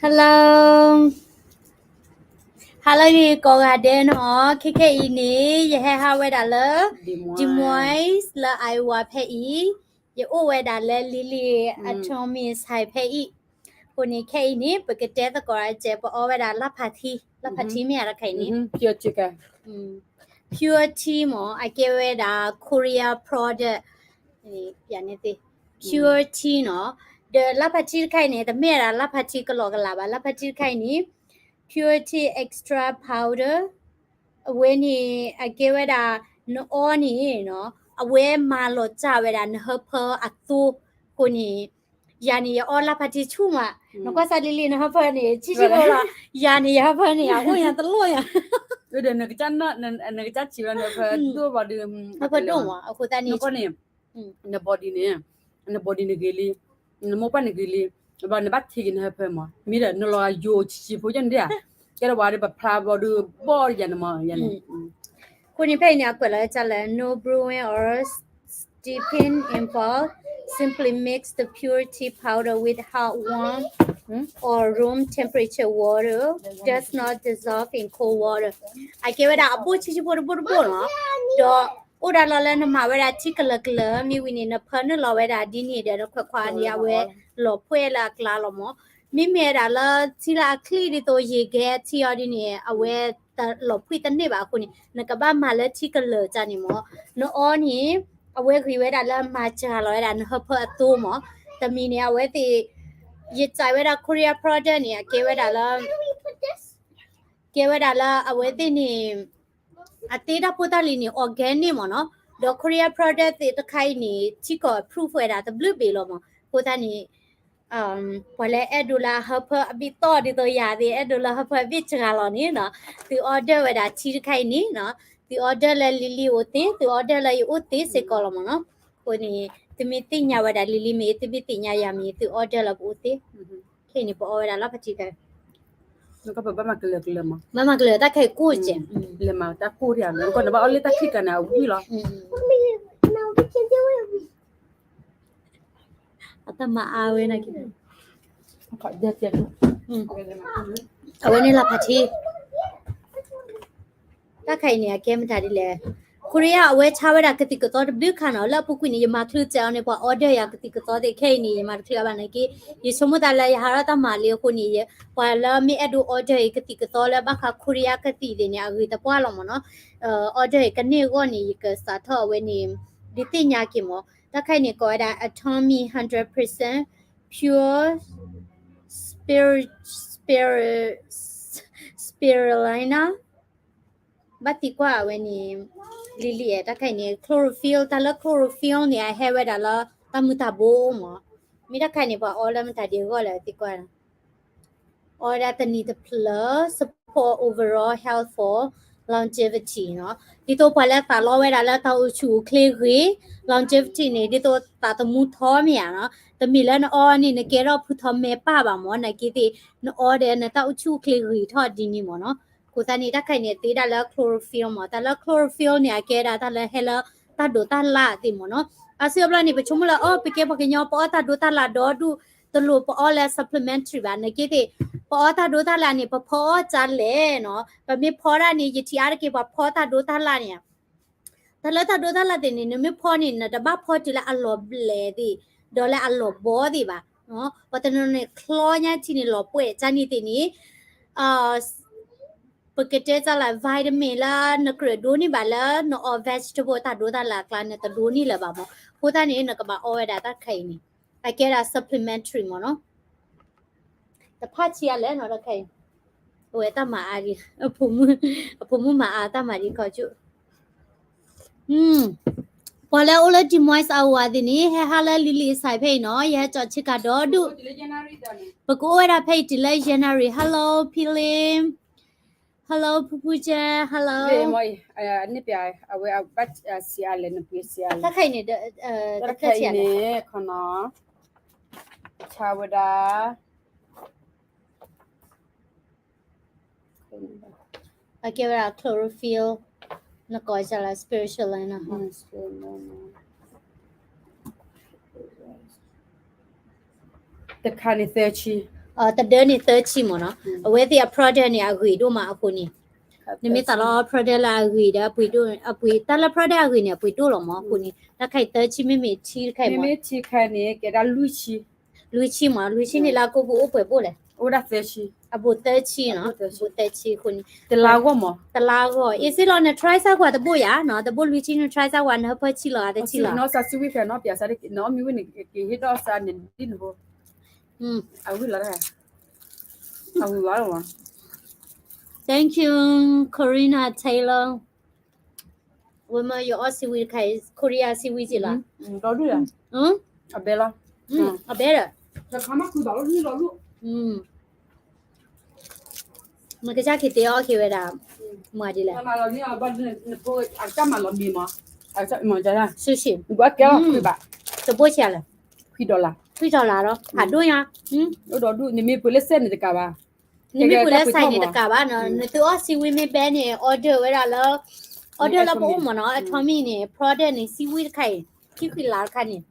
Hello ယကိးဂၤဒဲးနီၤ, ခဲခဲအံၤန့ၣ် ယဟဲဟးဝဲဒၣ်လၢ Des Moines လၢ Iowa ဖဲအံၤ, ယအိၣ်ဝဲဒၣ်လၢ Lily Atomy ဟဲဖဲအံၤ, အဃိန့ၣ်ခဲအံၤန့ၣ် ပကတဲသကိးတၢ်ကဲ ပအီဝဲဒၣ်လၢဖးထံ, လၢဖးထံမ့ၢ်ဧါတခါအံၤန့ၣ် Pure Tea မ့ၢ် အကဲဝဲဒၣ် Korea product, န့ၣ် Pure Tea နီၤ, ဒီးလၢဖးထံတခါအံၤန့ၣ် တမ့ၢ်ဝဲဒၣ်လၢဖးထံကလီကလးဘၣ်, လၢဖးထံတခါအံၤန့ၣ် Pure Tea Extra Powder, အဝဲန့ၣ် အကဲဝဲဒၣ် နအီန့ၣ်နီၤ, အဝဲမၤလီၤစၢ်ဝဲဒၣ်နဟၢဖၢအသိအဃိန့ၣ်, ယၤန့ၣ် ယအီလၢဖးထံဆူၣ်မး, နကွၢ်စၢ်လံလံ နဟၢဖၢန့ၣ် ဆံးဆံးဖိလီၤ, ယၤန့ၣ် ယဟၢဖၢန့ၣ် အအိၣ်ယၤတလိၣ်ယၤ, ဒီး နကစၢ်ဆံးလီၤ နဟၢဖၢဒိၣ်ဘၣ်ဒီး, ဟၢဖၢဒိၣ်မး အဃိသတးန့ၣ် နဘီဒံးန့ၣ်, နဘီဒံးနဂ့ၤလံ, နမိၢ်ပှၢ်နဂ့ၤလံ, ဘျီနဘၣ်ထံက့ၤနဟၢဖၢမး, မ့ၢ်ဒီးနလီၤယိာ်ဆံးဆံးဖိယဲန့ၣ်ဒၣ်, ကဲထီၣ်ဝဲဒီးပဖျါဘျီဒီးဘီၣ်ယၤန့ၣ်မး, အဃိန့ၣ်ဖဲအံၤန့ၣ် အကွဲးလီၤဝဲဒ်လဲၣ်, no brewing or steeping involved, simply mix the Pure Tea powder with hot, warm or room temperature water, does not dissolve in cold water, အကဲဝဲဒၣ်အဘိၣ်ဆံးဆံးဖိတဘိၣ်တဘိၣ်နီၤ, ဒီး အိၣ်ဒၣ်လီၤလၢနမၤဝဲဒၣ်ထံကလၢာ်ကလၢာ် မ့ၢ်ဝံၤန့ၣ် နဖၢနုာ်လီၤဝဲဒၣ်ဒ်န့ၣ်ဒီး နခွဲးခွါန့ၣ် အဝဲလီၤပှဲၢ်လၢအကျါလီၤမး, မ့မ့ၢ်ဝဲဒၣ်လၢထံလၢအချံၣ်ဒ်သိး ယံာ်ကဲထံအီၤဒ်န့ၣ် အဝဲလီၤပှဲၢ်တန့ၢ်ဘၣ်အဃိန့ၣ် နကဘၣ်မၤလၢထံကလၢာ်တၢ်န့ၣ်မး, နအီန့ၣ် အဝဲဂ့ၤဝဲဒၣ်လၢမၤစှၤလီၤဝဲဒၣ်နဟၢဖၢအသိမး, တမံၤန့ၣ် အဝဲသ့ၣ် ယစံးဝဲဒၣ် Korea product န့ၣ် အကဲဝဲဒၣ်လၢ ကဲဝဲဒၣ်လၢအဝဲသ့ၣ်န့ၣ် အသ့တၢ်ဖိတၢ်လံၤန့ၣ် organic မးနီၤ, ဒီး Korea product သ့ၣ်တခါအံၤန့ၣ် ထံကီၢ် approve ဝဲဒၣ်တဘျုးဘ့ၣ်လီၤမး, အဃိသတးန့ၣ် ပှၤလၢအဲၣ်ဒိးလၢအဟၢဖၢအဘ့ၣ်တီၢ်ဒ်သိးယၤသ့ၣ် အဲၣ်ဒိးလၢဟၢဖၢအဘ့ၣ်စှၤလီၤန့ၣ်နီၤ, သု order ဝဲဒၣ်ထံတခါအံၤန့ၣ်နီၤ, သု order လၢ Lily အိၣ်သ့, သု order လၢယအိၣ်သ့စ့ၢ်ကီးလီၤမးနီၤ, အဃိန့ၣ် သုမ့ၢ်သ့ၣ်ညါဝဲဒၣ် Lily မ့ၢ် သုမ့ၢ်သ့ၣ်ညါယၤမ့ၢ် သု order လၢပအိၣ်သ့, ခဲအံၤန့ၣ် ပအီဝဲဒၣ်လၢဖးထံတခါ ဘၣ်မၤကလၢာ်ကလၢာ်မး, ဘၣ်မၤကလၢာ်တၢ်ခဲအံၤကိၢ်စဲး, လဲၤမၤတၢ်ကိၢ်ဒံးဧါ, နကနဘၣ်အီၣ်လၢတၢ်ခံကၤန့ၣ် အဝံၣ်လီၤ, အတၢ်မၤအါဝဲန့ၣ်, အဝဲန့ၣ်လၢဖးထံ တၢ်ခါအံၤန့ၣ် အကဲမတၤဒ်လဲၣ်, Korea အဝဲဆါဝဲဒၣ်ကသံၣ်ကသီတဘျုးခါနီၤ, လၢအပူၤကွံာ်န့ၣ် ယမၤချုးစဲးအီၤန့ၣ် ပှၤ order ယၤကသံၣ်ကသီသ့ၣ်, ခဲအံၤန့ၣ် ယမၤတချုးအါဘၣ်နာ်က့, ယဆိကမိၣ်သးလၢယဟးထီၣ်တၢ်မၤလံအဃိန့ၣ်, ပှၤလၢမ့ၢ်အဲၣ်ဒိး order အံၤကသံၣ်ကသီလၢဘၣ်ဃး Korea ကသံၣ်သ့ၣ်န့ၣ် အဂ့ၤတပှၢ်လီၤမးနီၤ, order အံၤကန့ၢ်အဂီၢ်န့ၣ် ယကစးထီၣ်အဝဲန့ၣ် ဒုးသ့ၣ်ညါက့ၤမး, တၢ်ခါအံၤန့ၣ် ကိးဝဲဒၣ် Atomy hundred percent pure spirulina ဘၣ်သံကွၢ်အဝဲန့ၣ် လံၤလံၤဧါ, တၢ်ခါအံၤန့ၣ် chlorophyll, တၢ်လၢ chlorophyll န့ၣ် အဟဲဝဲဒၣ်လၢတၢ်မုၢ်တၢ်ဘိမး, မ့ၢ်တၢ်ခါအံၤန့ၣ် ပှၤအီလၢမတၤဒ်အဂီၢ်လဲၣ် သံကွၢ်, အီဝဲဒၣ်တနံၤတဖျၢၣ် support overall health for longevity နီၤ, ဒ်သိးပှၤလၢသးလီဝဲဒၣ်လၢတၢ်အိၣ်ဆူၣ်အိၣ်ချ့ဂ့ၤ, longevity န့ၣ် ဒ်သိးသးသမူထီမ့ၢ်ဧါနီၤ, တမ့ၢ်လၢနအီန့ၣ် နကဲထီၣ်ဖုထီမဲာ်ပၢ်ဘၣ်မး, နာ်က့သ့ၣ် နအီဒီးနတၢ်အိၣ်ဆူၣ်အိၣ်ချ့ဂ့ၤထီၣ်ဒ်န့ၣ်မးနီၤ, အဃိသတးန့ၣ် တၢ်ခါအံၤန့ၣ် သ့ဒၣ်လၢ chlorophyll မး, တၢ်လၢ chlorophyll န့ၣ် အကဲဒၣ်တၢ်လၢဟဲလၢတၢ်ဒိးတၢ်လၣ်သ့ၣ်မးနီၤ, အါစုအဘျီန့ၣ် ပဆိကမိၣ်လၢ အိ ပကဲပှၤကညီ ပအီတၢ်ဒိးတၢ်လၣ်ဒီဒူၣ်, တလိၣ်ပအီလၢ supplementary ဘၣ်, နာ်က့သ့ၣ် ပအီတၢ်ဒိးတၢ်လၣ်န့ၣ် ပဖီအီၣ်ကလဲၣ်နီၤ, ပမ့ၢ်ဖီဒၣ်န့ၣ် ယထံၣ်အါတက့ၢ် ပှၤဖီတၢ်ဒိးတၢ်လၣ်န့ၣ် တၢ်လၢတၢ်ဒိးတၢ်လၣ်သ့ၣ်န့ၣ် နမ့ၢ်ဖီန့ၣ် နတဘၣ်ဖီတုၤလၢအလီၤဘျဲးသ့ၣ်, ဒီးလၢအလီၤဘီသ့ၣ်ဘၣ်, ပှၤတနီၤန့ၣ် ချီညါထံန့ၣ် လီၤပှဲၤကန့ၣ်သ့ၣ်န့ၣ် ပကတဲတၢ်လၢ vitamin လၢနကြၢးဒိးန့ၢ်ဘၣ်လၢနအီ vegetable တၢ်ဒိးတၢ်လၣ်အကျါ နတဒိးန့ၢ်လၢၤဘၣ်မး, အဃိသတးန့ၣ် နကဘၣ်အီဝဲဒၣ်တၢ်တခါအံၤန့ၣ် အကဲဒၣ် supplementary မးနီၤ. တဖၣ်ဆံးအါလဲၣ်နီၤ တၢ်ခါအံၤ, အဝဲတၢ်မၤအါဒံး, အဖိမုၣ်မၤအါတၢ်မၤဒံးခီကၠိၣ်, ပှၤလၢအိၣ်လၢ Des Moines Iowa သ့ၣ်န့ၣ် ဟဲဟးလၢ Lily အ site ဖဲအံၤနီၤ, ယဟဲကၠီဆ့ကၤဒီဒူၣ်, ပကအိၣ်ဝဲဒၣ်ဖဲအံၤတုၤလၢ January, hello Philip, hello ဖူဖူကဲ, hello န့ၣ်ပအဝဲအဘၣ်ဆံးအါလဲၣ် နပှ့ၤဆံးအါလဲၣ်, တၢ်ခါအံၤန့ၣ်, တၢ်ခါအံၤန့ၣ် ခီနီၤ, ဆါဝဲဒၣ် အကဲဝဲဒၣ် chlorophyll, နကိးစၢ်လၢ spirulina နီၤ, တခါန့ၣ်သၢဆံ, တဒၢန့ၣ်သၢဆံမ့ၢ်နီၤ, အဝဲသ့ၣ်အ product န့ၣ် အဂ့ၤဒိၣ်မးအဃိန့ၣ်, နမ့ၢ်သးလီ product လၢအဂ့ၤဒီးအပှ့ၤဒိၣ်, အပှ့ၤ တၢ်လၢ product အဂ့ၤန့ၣ် အပှ့ၤဒိၣ်လီၤမ့ၢ်အဃိန့ၣ်, တၢ်ခါအံၤသၢဆံ မ့မ့ၢ်ထံတခါအံၤမ့ၢ်, မ့မ့ၢ်ထံခါန့ၣ် ကဲဒၣ်လွံၢ်ဆံ, လွံၢ်ဆံမ့ၢ်, လွံၢ်ဆံန့ၣ်လၢအကိာ်ပူၤအိၣ်ပှဲၤဘိၣ်လဲၣ်, အိၣ်ဒၣ်သၢဆံ, အဘိၣ်သၢဆံနီၤ, ဘိၣ်သၢဆံအဃိန့ၣ်, တလါဂီၢ်မ့ၢ်, တလါဂီၢ်, အ့ၣ်စ့လီၤ န try စၢ်ကွၢ်တဘိၣ်ယၤနီၤ, တဘိၣ်လွံၢ်ဆံ န try စၢ်ကွၢ် နဟၢဖၢဆံလီၤ တဆံလီၤ, နအီၣ်စံဝံဖဲနီၤ ပျးစၢ် နအီၣ်မ့ၢ်ဝံန့ၣ် ကဟ့ၣ်ဒီးစၢ်န့ၣ်ဒ်နဘိ အဝံလီၤ, အဝံလီၤ, Thank you, Corina Taylor. ဝဲမ့ၢ်ယအီၣ်စံဝံတခါအံၤ Korea စံဝံက့လီၤ, အဘဲလီၤ, အဘဲဒီး, မ့ၢ်ကစၢ်ခံသ့အီၣ်က့ၤဝဲဒၣ်, မၤဒ်လဲၣ်, တဘိၣ်ဆံးလဲၣ်, ခွံ dollar လီၤ, ဖးဒိၣ်ညါ, အိၣ်ဒီးဒူၣ် နမ့ၢ်ပှ့ၤလၢစဲးန့ၣ်တကးဘၣ်, နမ့ၢ်ပှ့ၤလၢစဲးန့ၣ်တကးဘၣ်နီၤ, နသုအီၣ်စံဝံမ့ၢ်ဘဲန့ၣ် order ဝဲဒၣ်လၢ, order လၢပအိၣ်မ့ၢ်နီၤ, Atomy န့ၣ် product န့ၣ် စံဝံတခါအံၤ, ခံဃံလၤတခါန့ၣ်,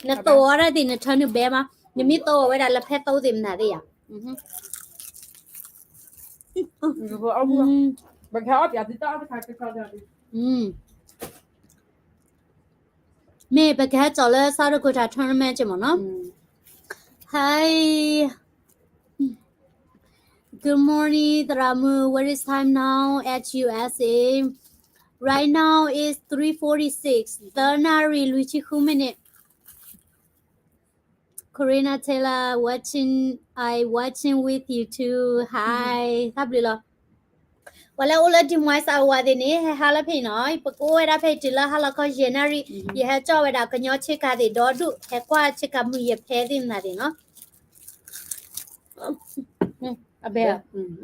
နသိးအီၣ်ဒၣ်သ့ၣ် နထၢနုာ်ဘဲမး, နမ့ၢ်သိးအီၣ်ဝဲဒၣ်လၢဖဲသိသ့ၣ်မနုၤသ့ၣ်ယၤ မ့ၢ်ပကဟဲကၠီၤလၢ South Dakota tournament က့မ့ၢ်နီၤ, Hi, good morning သရၣ်မုၣ်, what is time now at U S A? Right now is three forty-six, သၢနၣ်ရံၣ်လွံၢ်ဆံဃု minute. Corina Taylor watching, I watching with you too. Hi, တၢ်ဘျုးလီၤ. ပှၤလၢအိၣ်လၢ Des Moines အဝၤသ့ၣ်န့ၣ် ဟဲဟးလၢဖဲအံၤနီၤ, ပကအိၣ်ဝဲဒၣ်ဖဲအံၤတုၤလၢဟါလီၤခီယဲၢ်နၣ်ရံၣ်, ယဟဲကၠီၣ်ဝဲဒၣ်ကညီဆ့ကၤသ့ၣ်ဒီဒူၣ်, ဟဲကွၢ်ဆ့ကၤမုာ်ယဲၢ်ဖဲသ့ၣ်မနုၤသ့ၣ်နီၤ. အဘဲ, အ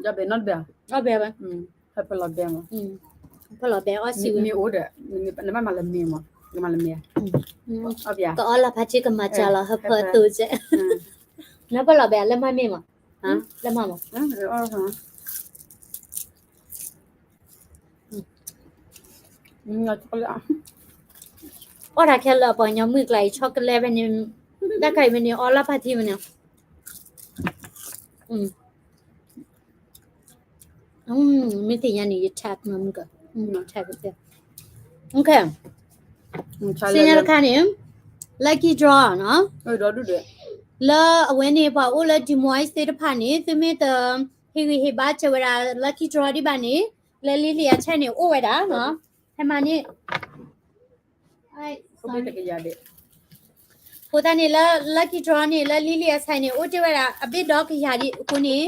ဘဲ, ဖဲလီၤဘဲ, ဖဲလီၤဘဲအီၣ်စံဝံ, မ့ၢ်အိၣ်ဒီး, နမၤလၢမ့ၢ်မး, နမၤလၢမ့ၢ်, ကအီၣ်လီၤဖးထံကမၤစၢ်လီၤ ဟၢဖၢအသိးကဲ, နဖဲလီၤဘဲလၢမၤမ့ၢ်မး, လၢမၤမး အီၣ်တၢ်ခဲလၢာ် ပှၤကညီမုၣ်ကျါအံၤ chocolate ဖဲန့ၣ်, တၢ်ခါအံၤဖဲန့ၣ်အီလၢဖးထံဖဲန့ၣ်, မ့ၢ်သ့ၣ်ညါန့ၣ် ယ tag မုၢ်က, tag က, OK, စံညါတခါန့ၣ် lucky draw နီၤ, လၢအဝဲန့ၣ် ပှၤအိၣ်လၢ Des Moines သ့ၣ်တဖၣ်န့ၣ် သုမ့ၢ်တဟ့ၣ်ဂံၢ်ဟ့ၣ်ဘါစၢၤဝဲဒၣ် lucky draw ဒံးဘၣ်န့ၣ် လၢ Lily အ channel န့ၣ် အိၣ်ဝဲဒၣ်နီၤ, ဟဲမၤန့ၣ် အဃိသတးန့ၣ်လၢ lucky draw န့ၣ် လၢ Lily အ site န့ၣ် အိၣ်တ့ၢ်ဝဲဒၣ် အဘ့ၣ်ဒီကယၤဒံးအဃိန့ၣ်,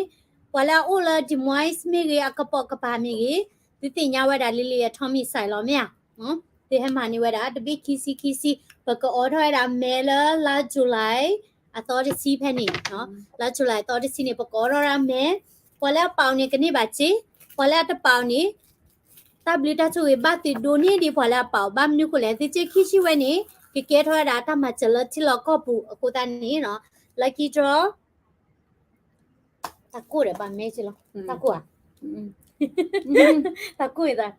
ပှၤလၢအအိၣ်လၢ Des Moines မ့ၢ်ဂ့ၤ အကပိာ်ကပၤမ့ၢ်ဂ့ၤ, သုသ့ၣ်ညါဝဲဒၣ် Lily အ Atomy site လီၤမ့ၢ်ဧါ. သုဟဲမၤန့ၢ်ဝဲဒၣ် တဘ့ၣ်ခံဆံခံဆံ, ပကအိးထီၣ်ဝဲဒၣ်မဲလၢလါ July အသီတဆံဖဲန့ၣ်, လါ July အသီတဆံန့ၣ် ပကအိးထီၣ်ဒၣ်မဲ, ပှၤလၢအပာ်အီၤန့ၣ် ကန့ၢ်ဘၣ်စ့, ပှၤလၢအတပာ်အီၤန့ၣ် တၢ်ဘျုးတၢ်ဆိၣ်ဂ့ၤဘၣ်သုဒိးန့ၢ်ဒံးပှၤလၢအပာ်အီၤ, ဘၣ်မနုၤအဃိလဲၣ်, သုစ့ခံဆံဝဲန့ၣ် ကကဲထီၣ်ဝဲဒၣ်တၢ်မၤစၢၤလၢထံလီၢ်ကီၢ်ပူၤအဃိသတးန့ၣ်နီၤ, lucky draw တၢ်ကိၢ်ဒီးဘၣ်မဲက့လီၤ, တၢ်ကိၢ်ဧါ, တၢ်ကိၢ်အသး,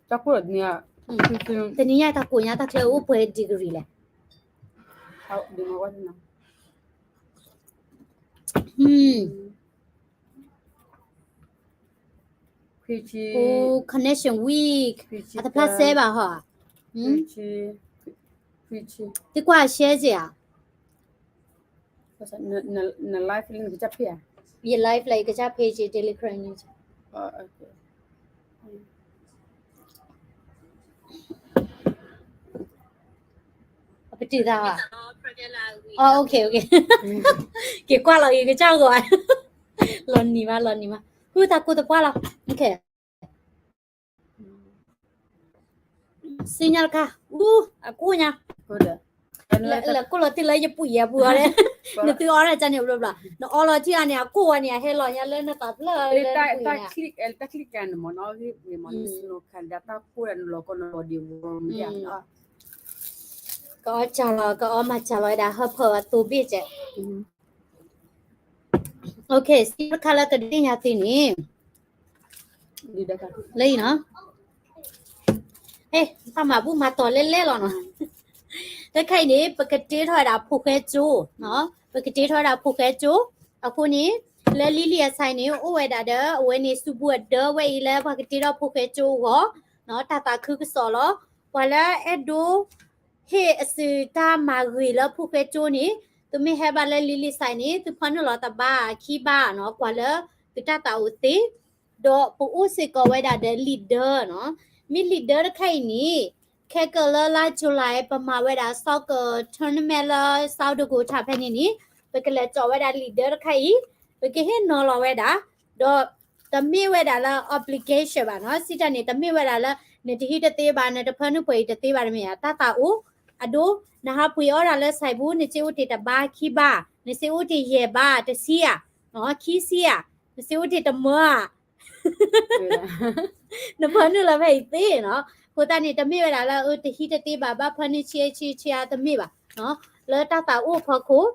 တၢ်ကိၢ်, တနံၤညါတၢ်ကိၢ်ညါတၢ်ချၢအိၣ်ပှဲၤ degree လဲၣ်. အိၣ် connection weak, အတဖျါစဲဘၣ်ဟီ, သုကွၢ် share စ့ၢ်ဧါ, ယ live လၢယကစၢ် page စ့ၢ် Daily Karen News ပတုာ်သးဧါ, အိၣ် OK OK, က့ၤကွၢ်လီၤယကစၢ်ဂီၤ, လီၤနံၤမး လီၤနံၤမး, ဟုၣ်တၢ်ကိၢ်တပှၢ်လီၤ, OK. စံညါတခါ, အူ, အကိၢ်ညါ, လၢကိၢ်လီၤတံၢ်လၢယပူၤယဲပူၤအီၤလဲၣ်, နသုအီၣ်တၢ်ကန့ၣ်ဘျီဘျီ, နအီလီၤတံၢ်အါန့ၣ် အကိၢ်ဝဲန့ၣ် အဟဲလီၤညါလၢနသးဖျၢၣ်လၢတၢ်ပူၤန့ၣ်, တၢ်ချံကဲန့ၣ်မ့ၢ်နီၤ, တၢ်ကိၢ်နလီၤကီနလီၤဒံးဝဲမ့ၢ်, ကအီၣ်စှၤလီၤ ကအီၣ်မၤစှၤလီၤဝဲဒၣ် ဟၢဖၢအသိးဘ့ၣ်ကဲ OK, စံတခါလၢကဒုးသ့ၣ်ညါသုန့ၣ်, လၢအံၤနီၤ, ဟဲ, တၢ်မၤဘူၣ်မၤတီၤလဲၣ်လဲၣ်လီၤနီၤ, တခါအံၤန့ၣ် ပကတ့ထီၣ်ဝဲဒၣ်ဖိၣ်ဃဲကၠိ, ပကတ့ထီၣ်ဝဲဒၣ်ဖိၣ်ဃဲကၠိ, အဃိန့ၣ် လၢလံလံအဆဲန့ၣ် အိၣ်ဝဲဒၣ်ဒီး အဝဲန့ၣ်စုပူၤအဒၢဝဲအံၤလၢပှၤကတ့ထီၣ်ဖိၣ်ဃဲကၠိအဂီၢ်, တၢ်သးခုကစီၣ်လီၤ. ပှၤလၢအဲၣ်ဒိး ဟ့ၣ်အစုတၢ်မၤဂ့ၤလၢဖိၣ်ဃဲကၠိန့ၣ် သုမ့ၢ်ဟဲဘၣ်လၢလံလံဆဲန့ၣ် သုဖၢနုာ်လီၤတဘါခံဘါနီၤ, ကွၢ်လၢသုတၢ်သးအိၣ်သ့, ဒီးပအိၣ်စ့ၢ်ကီးဝဲဒၣ်ဒီး leader နီၤ, မ့ၢ် leader တခါအံၤန့ၣ် ခဲကလၢလါ July ပမၤဝဲဒၣ် soccer tournament လၢ South Dakota ဖဲန့ၣ်န့ၣ် ပကလဲၤကၠီၤဝဲဒၣ် leader တခါအံၤ, ပကဟ့ၣ်နီၤလီၤဝဲဒၣ်, ဒီးတမ့ၢ်ဝဲဒၣ်လၢ obligation ဘၣ်နီၤ, စံးတၢ်န့ၣ် တမ့ၢ်ဝဲဒၣ်လၢ နတဟံးတသ့ဘၣ်, နတဖၢနုာ်ပှဲၤအံၤတသ့ဘၣ်, တမ့ၢ်ဧါ, တၢ်သးအိၣ်, အဒိ, နဟးပှ့ၤအီၣ်ဒၣ်လၢဆဲပူၤ နစ့အိၣ်တ့ၢ်တဘါခံဘါ, နစ့အိၣ်တ့ၢ်ယဲၢ်ဘါ တဆံဧါ, ခံဆံဧါ, နစ့အိၣ်တ့ၢ်တမၢဧါ, နဖၢနုာ်လီၤဖဲအံၤသ့နီၤ, အဃိသတးန့ၣ် တမ့ၢ်ဝဲဒၣ်လၢ အၢ တဟံးတသ့ဘၣ် ဘၣ်ဖၢနုာ်ဆံးဆံးဆံးအါ တမ့ၢ်ဘၣ်, လၢတၢ်သးအိၣ်ဖီခိၣ်,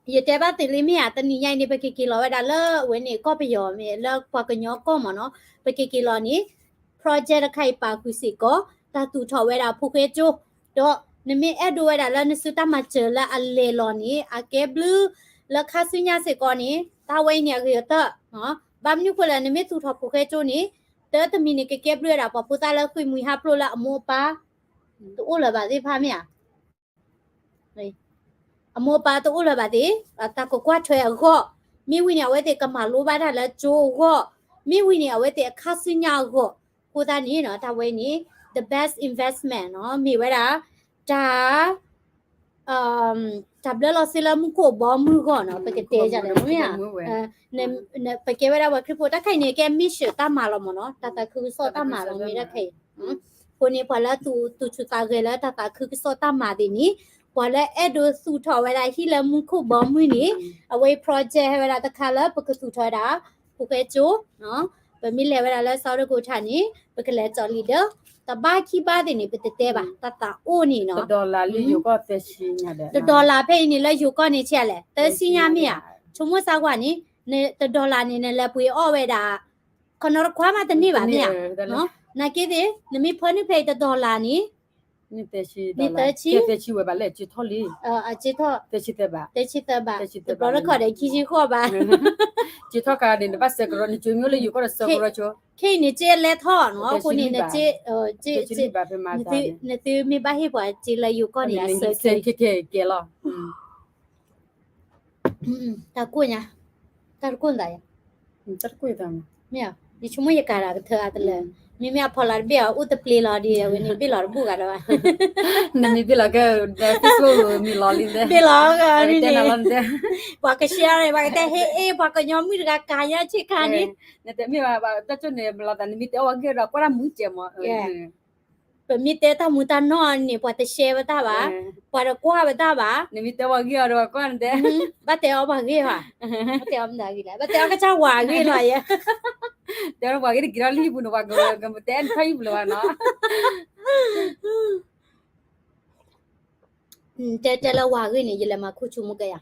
ဒီး ယတဲဘၣ်သုလံမ့ၢ်ဧါ, တနံၤညါအံၤန့ၣ် ပကက့ၤလီၤဝဲဒၣ်လၢအဝဲန့ၣ်ကီၢ်ပယီၤမ့ၢ် လၢပှၤကညီကီၢ်မ့ၢ်နီၤ, ပကက့ၤလီၤန့ၣ် project တခါအံၤပာ်ဃုာ်စ့ၢ်ကီး တၢ်သူၣ်ထီၣ်ဝဲဒၣ်ဖိၣ်ဃဲကၠိ, ဒီးနမ့ၢ်အဲၣ်ဒိးဝဲဒၣ်လၢနစုတၢ်မၤစၢၤလၢအလဲၤလီၤန့ၣ် အကဲဘျုးလၢခါဆူညါစ့ၢ်ကီးန့ၣ် တၢ်ဝဲအံၤန့ၣ်အဂ့ၤအတၢ်, ဘၣ်မနုၤဃိလဲၣ် နမ့ၢ်သူၣ်ထီၣ်ဖိၣ်ဃဲကၠိန့ၣ် တၢ်တမံၤန့ၣ် ကကဲဘျုးဝဲဒၣ်ပှၤဖိသၣ်လၢဃ့ၢ်မှံဟးဖျိးလၢအမိၢ်အပၢ် တအိၣ်လၢၤဘၣ်သ့ၣ်တဖၣ်မ့ၢ်ဧါ အမိၢ်အပၢ်တအိၣ်လၢၤဘၣ်သ့ၣ်, တၢ်ကကွၢ်ထွဲအဂီၢ်, မ့ၢ်ဝံၤန့ၣ် အဝဲသ့ၣ်ကမၤလိဘၣ်တၢ်လၢကၠိအဂီၢ်, မ့ၢ်ဝံၤန့ၣ်အဝဲသ့ၣ်အခါဆူညါအဂီၢ်, အဃိသတးန့ၣ် တၢ်ဝဲန့ၣ် the best investment နီၤ, မ့ၢ်ဝဲဒၣ် တၢ် တၢ်ဘျၢလီၤစ့လၢမူခိၣ်ဘီမုၢ်အဂီၢ်နီၤ, ပကတဲဒ်လဲၣ်မ့ၢ်ဧါ, ပကဲဝဲဒၣ်ပှၤခရံာ်ဖိ တၢ်ခဲအံၤန့ၣ် ကဲ mission တၢ်မၤလီၤမ့ၢ်နီၤ, တၢ်သးခုကစီၣ်တၢ်မၤလီၤမ့ၢ်တၢ်ခဲအံၤ, အဃိန့ၣ် ပှၤလၢသူၣ်ဆူၣ်သးဂဲၤလၢတၢ်သးခုကစီၣ်တၢ်မၤသ့ၣ်န့ၣ်, ပှၤလၢအဲၣ်ဒိးသူၣ်ထီၣ်ဝဲဒၣ်ဟံၣ်လၢမူခိၣ်ဘီမုၢ်န့ၣ်, အဝဲ project ဟဲဝဲဒၣ်တခါလၢပကသူၣ်ထီၣ်ဝဲဒၣ် ဖိၣ်ဃဲကၠိ ပမ့ၢ်လဲၤဝဲဒၣ်လၢ South Dakota န့ၣ် ပကလဲၤကၠီၤလံဒီး တဘါခံဘါသ့ၣ်န့ၣ် ပတတဲဘၣ်, တၢ်သးအိၣ်န့ၣ်နီၤ, တဒီလးဖဲအံၤန့ၣ်လၢယိၤကီၢ်န့ၣ်ဆံးလဲၣ်, တဒီလးဖဲအံၤန့ၣ်လၢယိၤကီၢ်န့ၣ်ဆံးလဲၣ်, ဆိကမိၣ်စါကွၢ်န့ၣ်, တဒီလးန့ၣ် နလဲၤပှ့ၤအီၣ်ဝဲဒၣ် ခီနီတခွါမးတန့ၢ်ဘၣ်မ့ၢ်ဧါ, နာ်က့သ့ၣ် နမ့ၢ်ဖၢနုာ်ဖဲအံၤတဒီလးန့ၣ် န့ၣ်သၢဆံ, သၢဆံဝဲဘၣ်လဲၣ်, ကၠ့ထီၣ်လံ, သၢဆံသၢဘး, သၢဆံသၢဘး, တဘျီတခီၣ်ဒီးခံဆံဃိးဘး, ကၠ့ထီၣ်ခါန့ၣ် နဘၣ်ဆဲးကရီ, နကၠိမ့ၢ်အိၣ်လၢယိၤကီၢ်ဒီးဆဲးကရီကၠိ, ခဲအံၤန့ၣ် ကၠ့လဲထီၣ်နီၤ, အဃိန့ၣ် နသုမ့ၢ်ဘၣ်ဟ့ၣ်ပှၤကၠ့လၢယိၤကီၢ်န့ၣ် အဆၢကဲကဲလီၤ တၢ်ကိၢ်ညါ, တၢ်တကိၢ်သးယၤ, တၢ်တကိၢ်သး, မ့ၢ်, ယဆိကမိၣ်ယကၤတၢ်ကထၢအါတလၢ, မ့မ့ၢ်အဖီလာ်တဘ့ၣ်အီၤ အိၣ်တပျ့ၤလီၤဒီး အဝဲန့ၣ်ဘ့ၣ်လီၤတဘူၣ်ဂၤဒီးဘၣ်, နမ့ၢ်ဘ့ၣ်လီၤကဲ, ဘ့ၣ်လီၤ, ပှၤကရှဲန့ၣ် ပှၤကတဲဟ့ၣ်အ့ၣ် ပှၤကညီမုၣ်တဂၤကၤညါဆ့ကၤန့ၣ်, နတမ့ၢ်ဘၣ်, တၢ်ကၠိန့ၣ် မလီၤသး နမ့ၢ်တဲအီၣ်ဝဲဂ့ၢ်ဒီး ကွၢ်တၢ်မူကဲမး ပမ့ၢ်တဲတၢ်မူတၢ်နီၢ်န့ၣ် ပှၤတရှဲဝဲတၢ်ဘၣ်, ပှၤတကွၢ်ဝဲတၢ်ဘၣ်, နမ့ၢ်တဲပှၤဂ့ၢ်အီၤဒီး ကွၢ်နတဲ, ဘၣ်တဲအီၤပှၤဂ့ၢ်ဘၣ်, ဘၣ်တဲအီၤမတၤဂ့ၢ်လဲၣ်, ဘၣ်တဲအီၤကစၢ်ဝၤဂ့ၢ်လီၤယဲ, တဲပှၤဂ့ၢ်တက့ၤထီၣ်လၢဟံၣ်ပူၤန့ၣ် ပှၤကတဲနထီၣ်ဟံၣ်ပူၤလၢၤဘၣ်နီၤ တဲတဲလၢဝၤဂ့ၢ်န့ၣ် ယလဲၤမၤခူၣ်ဆိကမိၣ်ကဲယၤ,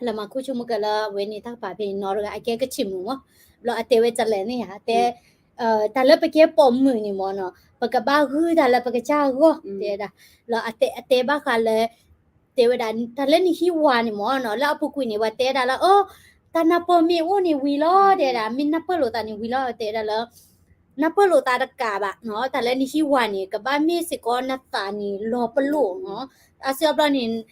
လဲၤမၤခူၣ်ဆိကမိၣ်ကဲလၢအဝဲန့ၣ်တၢ်ကပၤဖဲအံၤနီတဂၤ အကဲကဆံးမုာ်မး, ဘျီအတဲဝဲတလဲာ်န့ၣ်ယၤ တဲ, တၢ်လၢပကဲပိာ်မုၣ်န့ၣ်မးနီၤ ပကဘၣ်ဂုၢ်တၢ်လၢပကစၢ်အဂီၢ် တဲဒၣ်, ဘျီအတဲဘၣ်ဃးလၢ တဲဝဲဒၣ် တၢ်လၢနဟံးဝၤန့ၣ်မးနီၤ လၢအပူၤကွံာ်န့ၣ် ပှၤတဲဒၣ်လၢ အၢ တၢ်နၢ်ပၢၢ်မ့ၢ်အိၣ်န့ၣ်ဝံၤလီၤ တဲဒၣ် မ့ၢ်နၢ်ပၢၢ်လိာ်သးန့ၣ်ဝံၤလီၤ တဲဒၣ်လၢ နၢ်ပၢၢ်လိာ်သးတကးဘၣ်နီၤ တၢ်လၢနဟံးဝၤန့ၣ် ကဘၣ်မ့ၢ်စ့ၢ်ကီးနသးန့ၣ်လီၤပလိာ်နီၤ အါစုအါဘျီန့ၣ်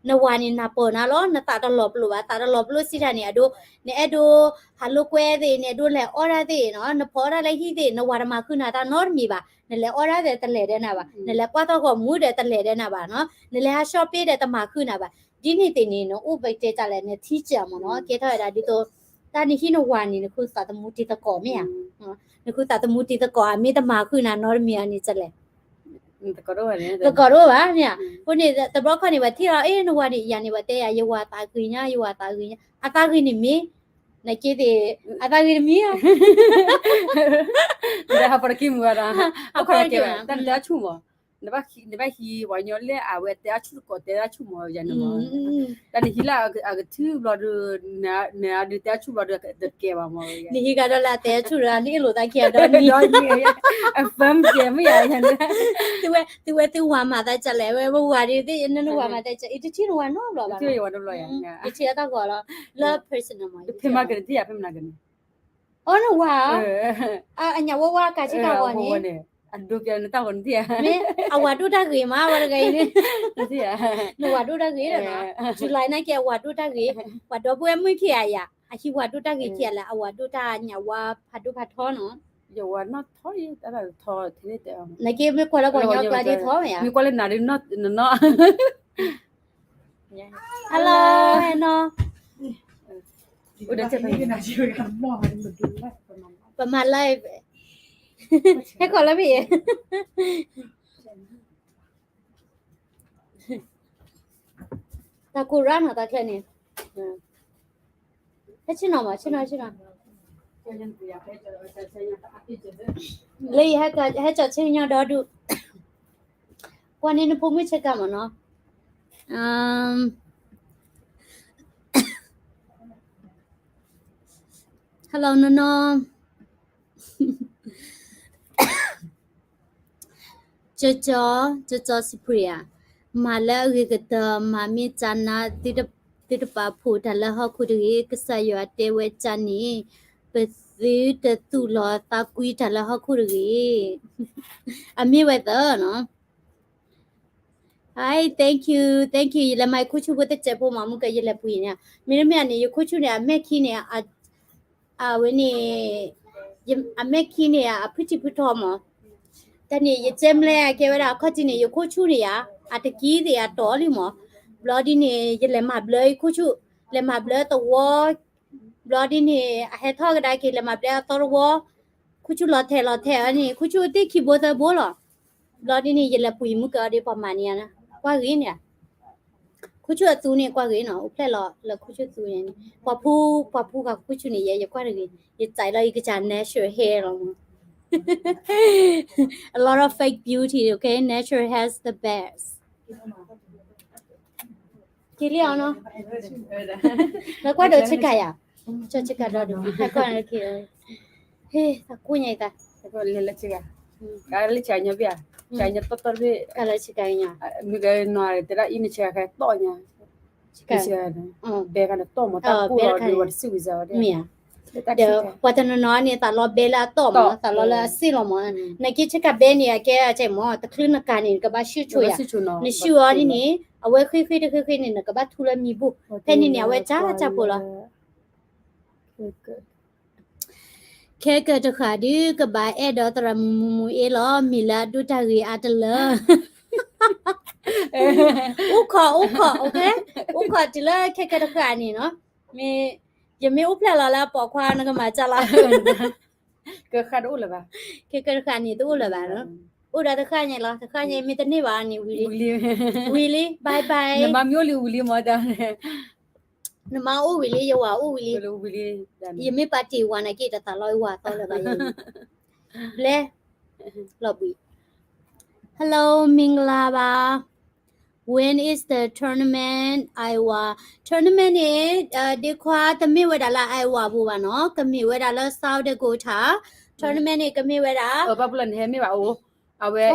နဝၤန့ၣ်နၢ်ပၢၢ်နၤလီၤ နသးတလီၤပလိာ်ဘၣ် သးတလီၤပလိာ်စံးတၢ်န့ၣ် အဒိ နအဲၣ်ဒိးဟးလိာ်ကွဲသ့ၣ် နအဲၣ်ဒိးလဲၤအီၣ်တၢ်သ့ၣ်နီၤ နဖီအီၣ်တၢ်လၢဟံၣ်သ့ၣ် နဝၤတမၤဃုာ်နၤတၢ်နီတမံၤဘၣ် နလဲၤအီၣ်တၢ်သ့ၣ်တလဲၤဒီးနၤဘၣ် နလဲၤကွၢ်ထီၣ်ဂီၤမူဒီးတလဲၤဒီးနၤဘၣ်နီၤ နလဲၤဟး shopping ဒီးတမၤဃုာ်နၤဘၣ် ဒ်န့ၣ်သ့ၣ်န့ၣ် နအိၣ်ပတဲတၢ်လဲၣ် နထံၣ်စၢ်မ့ၢ်နီၤ ကဲထီၣ်ဝဲဒၣ်ဒ်သိး တၢ်နဟံၣ်နဝၤန့ၣ် နဃုသးသမူတံၤသကိးမ့ၢ်ဧါ နဃုသးသမူတံၤသကိး အမ့ၢ်တမၤဃုာ်နၤနီတမံၤအီၤန့ၣ် ကလဲၣ် သကိးတအိၣ်ဘၣ်န့ၣ် အဃိန့ၣ် တဘျီခီန့ၣ် ပှၤထံၣ်လီၤ အ့ နဝၤန့ၣ် ယၤန့ၣ် ပှၤတဲယၤ ယဝၤသးဂ့ၤညါ ယဝၤသးဂ့ၤညါ အသးဂ့ၤန့ၣ်မ့ၢ် နက့သ့ၣ် အသးဂ့ၤတမံၤ ဟးဖီတကံမုာ်ဝဲဒၣ် အခိၣ်ကဲဝဲ တၢ်နတဲအဆူၣ်မး နဘၣ်ဟံးပှၤကညီလၢအဝဲတဲအါဆူၣ်တကိး တဲအါဆူၣ်မးယၤန့ၣ်မး, တၢ်နဟံးလၢအကထုဘျီဒီး နဒုးတဲအါဆူၣ်ဘျီဒီးတကဲဘၣ်မး, နဟံးကဒီးလၢအတဲအါဆူၣ်ဒီး နအ့ၣ်လိာ်သးခံဂၤဒီးန့ၣ်, အ firm ကဲမ့ၢ်ယၤန့ၣ်, သုဝဲသုဝဲသုဝၤမၤသးကလဲၣ်, ဝဲဝၤဒ်သ့ၣ် နနဝၤမၤသးကလဲၣ်, အံၤတထံၣ်နဝၤနီတဘျီဘၣ်, တထံၣ်အတၢ်ဂီၤလီၤ, လၢ personal မး, ဖဲမၤကနထံၣ်ယၤ ဖဲမနၤကန့ၣ် အိ နဝၤဧၢ, အညၣ်ဝါဝါကးဆ့ကၤဂီၤန့ၣ်, အဒိပျးနတၢ်ဂီၤနထံၣ်ဧါ, မ့ၢ်အဝၤဒိၣ်တၢ်ဂ့ၤမး ဝဲတဂၤအံၤန့ၣ်, နဝၤဒိၣ်တၢ်ဂ့ၤလီၤနီၤ, July နာ်က့အဝၤဒိၣ်တၢ်ဂ့ၤ, ပှၤဒီပုၢ်ဝဲၢ်မုၣ်ခံဂၤယၤ, အဟံးဝၤဒိၣ်တၢ်ဂ့ၤခံဂၤလၢ အဝၤဒိၣ်တၢ်ညၣ်ဝါဖးဒိၣ်ဖးထီနီၤ, ယဝၤနီၢ်ထီအံၤ တၢ်ထီထဲန့ၣ်တဲ, နာ်က့မ့ၢ်ကွၢ်လၢပှၤကညီကျါဒ်ထီမ့ၢ်ဧါ, မ့ၢ်ကွၢ်လၢနၤဒ်နီၢ်နီၢ် Hello နီၤ, ပမၤ live, ဟဲခီလၢဖဲ, တၢ်ကိၢ်ရၣ်နီၤ တၢ်ချၢန့ၣ်, ဟဲဆ့ၣ်နီၤမး ဆ့ၣ်နီၤဆ့ၣ်နီၤ, လၢယဟဲကီၤ ဟဲကီၤဆ့ၣ်ညီဒီဒူၣ်, ကွၢ်န့ၣ်နဖိမုၣ်ဆ့ကၤမးနီၤ, Hello နီၤနီၤ ကၠီကၠီ ကၠီကၠီ Supriya, မၤလၢအဂ့ၤကတၢၢ် မၤမ့ၢ်ကၠါနါ သုတပာ်ဖှိၣ်တၢ်လၢဟီၣ်ခိၣ်တဂ့ၤ, ကစၢ်ယွၤတဲဝဲကၠါန့ၣ် ပသုတသူၣ်လီၤသးကွံတၢ်လၢဟီၣ်ခိၣ်တဂ့ၤ, အမ့ၢ်ဝဲသၢနီၤ. Hi, thank you, thank you. ယလဲၤမၤခိၣ်ဆူၣ်ဖိတစဲးဖိမး မုၢ်က ယလဲၤပှ့ၤန့ၣ်, မ့တမ့ၢ်န့ၣ် ယခိၣ်ဆူၣ်န့ၣ် အမဲာ်ခံန့ၣ် အဝဲန့ၣ် အမဲာ်ခံန့ၣ် အဖုၣ်ထံဖုၣ်ထီမး, တၢ်န့ၣ် ယကဲမလဲၣ်အကဲဝဲဒၣ် အခီၣ်ထံးန့ၣ် ယခိၣ်ဆူၣ်န့ၣ်ယါ, အတကံသ့ၣ်အတီၢ်လံမး, ဘျီဒ်န့ၣ် ယလဲၤမၤဘျၢယခိၣ်ဆူၣ်, လဲၤမၤဘျၢသဝီ, ဘျီဒ်န့ၣ် အဟဲထီၣ်ကဒါက့ၤ လဲၤမၤဘျၢအသီတဝီ, ခိၣ်ဆူၣ်လီၤထဲးလီၤထဲးအန့ၣ် ခိၣ်ဆူၣ်အသ့ၣ်ခံဘိသၢဘိလီၤ, ဘျီဒ်န့ၣ် ယလဲၤပှ့ၤမုၢ်ကဒီး ပှၤမၤန့ၢ်ယါ, ကွၢ်ဂ့ၤန့ၣ် ခိၣ်ဆူၣ်အသူန့ၣ် ကွၢ်ဂ့ၤနီၤ, အိၣ်ဖျဲၣ်လီၤလၢခိၣ်ဆူၣ်သူန့ၣ်, ပှၤဖူ, ပှၤဖူဃာ်ခိၣ်ဆူၣ်န့ၣ် ယဲ ယကွၢ်တဂ့ၤ, ယစံးလီၤ ယကစၢ် natural hair လီၤမး, a lot of fake beauty, okay, natural hair is the best. က့ၤလံအီၤနီၤ, လၢကွၢ်ဒီးဆ့ကၤယၤ, ကၠီဆ့ကၤဒီးဒုး, ဟဲကွၢ်လၢခံ, ဟ့ၣ် သးကူၣ်ညါအံၤသး, လၢဆ့ကၤ, ကလၢဆ့ကၤညီဘ့ၣ်ဧါ, ဆ့ကၤညီတီတီတဘ့ၣ်, ကလၢဆ့ကၤညါ, မ့ၢ်ကနီၤတဲဒၣ်အံၤန့ၣ်ဆ့ကၤခဲတီၢ်ညါ, ဆ့ကၤ, ဘဲကန့ၣ်တီၢ်မး တၢ်ကူၣ်လီၤဒီးဝဲတစံၣ်ဝံၤစၢၤဝဲဒၣ်, မ့ၢ်ဧါ, ဒီးပှၤတနီၤနီၤန့ၣ် သးလီဘဲလၢအတီၢ်မး, သးလီလၢအစ့ၣ်လီၤမး, နက့ဆ့ကၤဘဲန့ၣ် အကဲအကဲမး တချုးနကၤန့ၣ် နကဘၣ်ဆှၢဆိယၤ, နဆှၢအီၤဒ်န့ၣ် အဝဲဃ့ဃ့တဃ့ဃ့န့ၣ် နကဘၣ်ထူလၢမံၤဘူၣ်, ဖဲန့ၣ်န့ၣ် အဝဲကၢ်ကၢ်ဖိလီၤ. ခဲကတဃၣ်ဒုး ကဘၣ်အဲၣ်ဒိးသရၣ်မုၣ်မုၢ်မုၢ်အ့လီၤ, မ့ၢ်လၢအဒိတၢ်ဂ့ၤအါတလၢ. အိၣ်ခိး အိၣ်ခိး, အိၣ်ခိးတုၤလၢခဲကတဃၣ်န့ၣ်နီၤ, မ့ၢ်, ယမ့ၢ်အိၣ်ဖျဲၣ်လီၤလၢအပိာ်ခွါ နကမၤကၢ်လီၤ. ကဃၣ်တအိၣ်လၢၤဘၣ်, ခဲကတဃၣ်န့ၣ် တအိၣ်လၢၤဘၣ်နီၤ, အိၣ်ဒီးတဃၣ်ညါလီၤ, တဃၣ်ညါမ့ၢ်တန့ၢ်ဘၣ်န့ၣ် ဝံၤလံ, ဝံၤလံ, bye bye. နမါမ့ၢ်အိၣ်လံဝံၤလံမးဒၣ် နမါအိၣ်ဝံၤလံ ယဝၤအိၣ်ဝံၤလံ, ယမ့ၢ်ပာ်တ့ၢ်ဝၤနာ်က့ တသးလီဝၤသီလၢၤဘၣ်, ဘျဲ, လီၤဘှံး, Hello မင်္ဂလာပါ, When is the tournament Iowa? Tournament န့ၣ် ဒ့ခွါတမ့ၢ်ဝဲဒၣ်လၢ Iowa ပူၤဘၣ်နီၤ, ကမ့ၢ်ဝဲဒၣ်လၢ South Dakota, tournament န့ၣ် ကမ့ၢ်ဝဲဒၣ် ဘၣ်ပူၤလၢနဟဲမ့ၢ်ဘၣ်အိၣ်, အဝဲ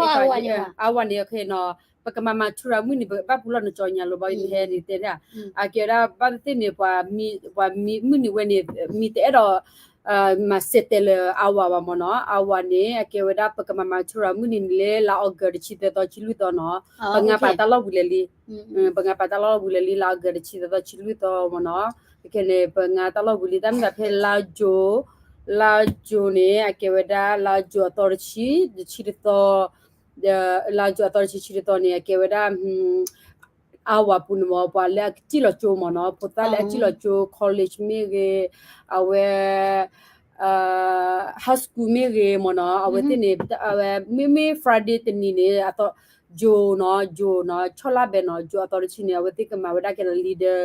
Iowa န့ၣ် ခဲအံၤနီၤ, ပကမၤမၤထူရၤမုၢ်နံၤ ဘၣ်ပူၤလီၤနကၠီညါလီၤ ဘၣ်နဟဲန့ၣ်တဲဒၣ်, အကဲဝဲဒၣ်ဘၣ်သ့ၣ်သ့ၣ်န့ၣ် ပှၤမံမုၢ်နံၤဝဲန့ၣ် မံတအဲၣ်ဒိး မၤစဲးတဲာ်လၢ Iowa ဘၣ်မ့ၢ်နီၤ, Iowa န့ၣ် အကဲဝဲဒၣ် ပကမၤမၤထူရၤမုၢ်နံၤန့ၣ်လၢ လါ August တဆံသၢသီဆံလွံၢ်သီနီၤ, ပငါပာ်တၢ်လီၢ်ဝံၤလၢာ်လံ, ပငါပာ်တၢ်လီၢ်ဝံၤလၢာ်လံ လါ August တဆံသၢသီဆံလွံၢ်သီမ့ၢ်နီၤ, အခဲန့ၣ် ပငါတၢ်လီၢ်ဝံၤလံ တၢ်မ့ၢ်သးဖဲလါ June, လါ June န့ၣ် အကဲဝဲဒၣ် လါ June အသီတဆံ, တဆံတသီ လါ June အသီတဆံ တဆံတသီန့ၣ် အကဲဝဲဒၣ် Iowa ပူၤန့ၣ်မ့ၢ် ပှၤလၢအစံၣ်လီၤကၠိမ့ၢ်နီၤ, ဖိသၣ်လၢအစံၣ်လီၤကၠိ college မ့ၢ်ဂ့ၤ, အဝဲ high school မ့ၢ်ဂ့ၤမ့ၢ်နီၤ, အဝဲသ့ၣ်န့ၣ် အဝဲ မ့မ့ၢ် Friday တနံၤန့ၣ် အသီ June နီၤ, June နီၤ, ဆီၣ်လၢ်ဘဲနီၤ, June အသီတဆံန့ၣ် အဝဲသ့ၣ်ကမၤဝဲဒၣ်ကဲလၢ leader,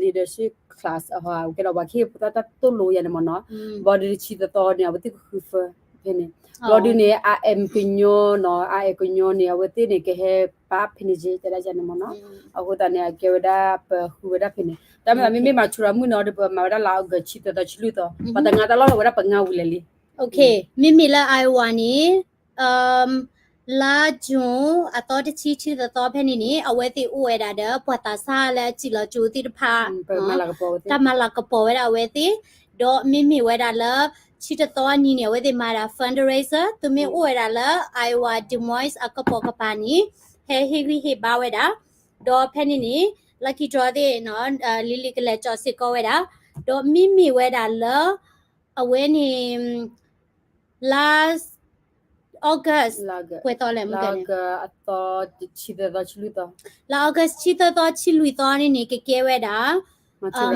leadership class အဟီ ကဲဒီးပှၤခ့ဖိသၣ်တၢ်သိၣ်လိယၤန့ၣ်မ့ၢ်နီၤ, ဘၣ်ဒီးတဆံသီသီန့ၣ် အဝဲသ့ၣ်ကဃုဖၢ ဖဲန့ၣ် လီၤဒုးန့ၣ် အအဲၣ်ကညီနီၤ အအဲၣ်ကညီန့ၣ် အဝဲသ့ၣ်န့ၣ် ကဟဲပာ်ဖဲန့ၣ်က့ တဲဒၣ်န့ၣ်မ့ၢ်နီၤ. အဃိသတးန့ၣ် အကဲဝဲဒၣ်ပဃုဝဲဒၣ်ဖဲန့ၣ် တၢ်မ့ၢ်မ့ၢ်မၤထူရၤမုၢ်နီၤဒီး ပမၤဝဲဒၣ်လါ August ဆံသၢသီဆံလွံၢ်သီ ပှၤတငါတၢ်လီၢ်လီၤဝဲဒၣ်ပငါဝံၤလဲၣ်လံ. မ့မ့ၢ်လၢ Iowa န့ၣ် လါ June အသီတဆံ ဆံတသီဖဲန့ၣ်န့ၣ် အဝဲသ့ၣ်အိၣ်ဝဲဒၣ်ဒီး ပှၤသးစၢ်လၢအစံၣ်လီၤကၠိသ့ၣ်တဖၣ် တၢ်မၤလၤကပီၤဝဲဒၣ်အဝဲသ့ၣ်, ဒီးမ့မ့ၢ်ဝဲဒၣ်လၢ ဆံတသီအနံၤန့ၣ် အဝဲသ့ၣ်မၤဒၣ် fundraiser သုမ့ၢ်အိၣ်ဝဲဒၣ်လၢ Iowa Des Moines အကပိာ်ကပၤန့ၣ် ဟဲဟ့ၣ်ဂံၢ်ဟ့ၣ်ဘါဝဲဒၣ်, ဒီးဖဲန့ၣ်န့ၣ် lucky draw သ့ၣ် လံၤလံၤကလဲၤကၠီစ့ၢ်ကီးဝဲဒၣ်, ဒီးမ့မ့ၢ်ဝဲဒၣ်လၢ အဝဲန့ၣ် လါ August ပှဲၤသီလဲၣ် မုၢ်ကန့ၣ် လါ August ဆံသၢသီဆံလွံၢ်သီန့ၣ်န့ၣ် ကကဲဝဲဒၣ်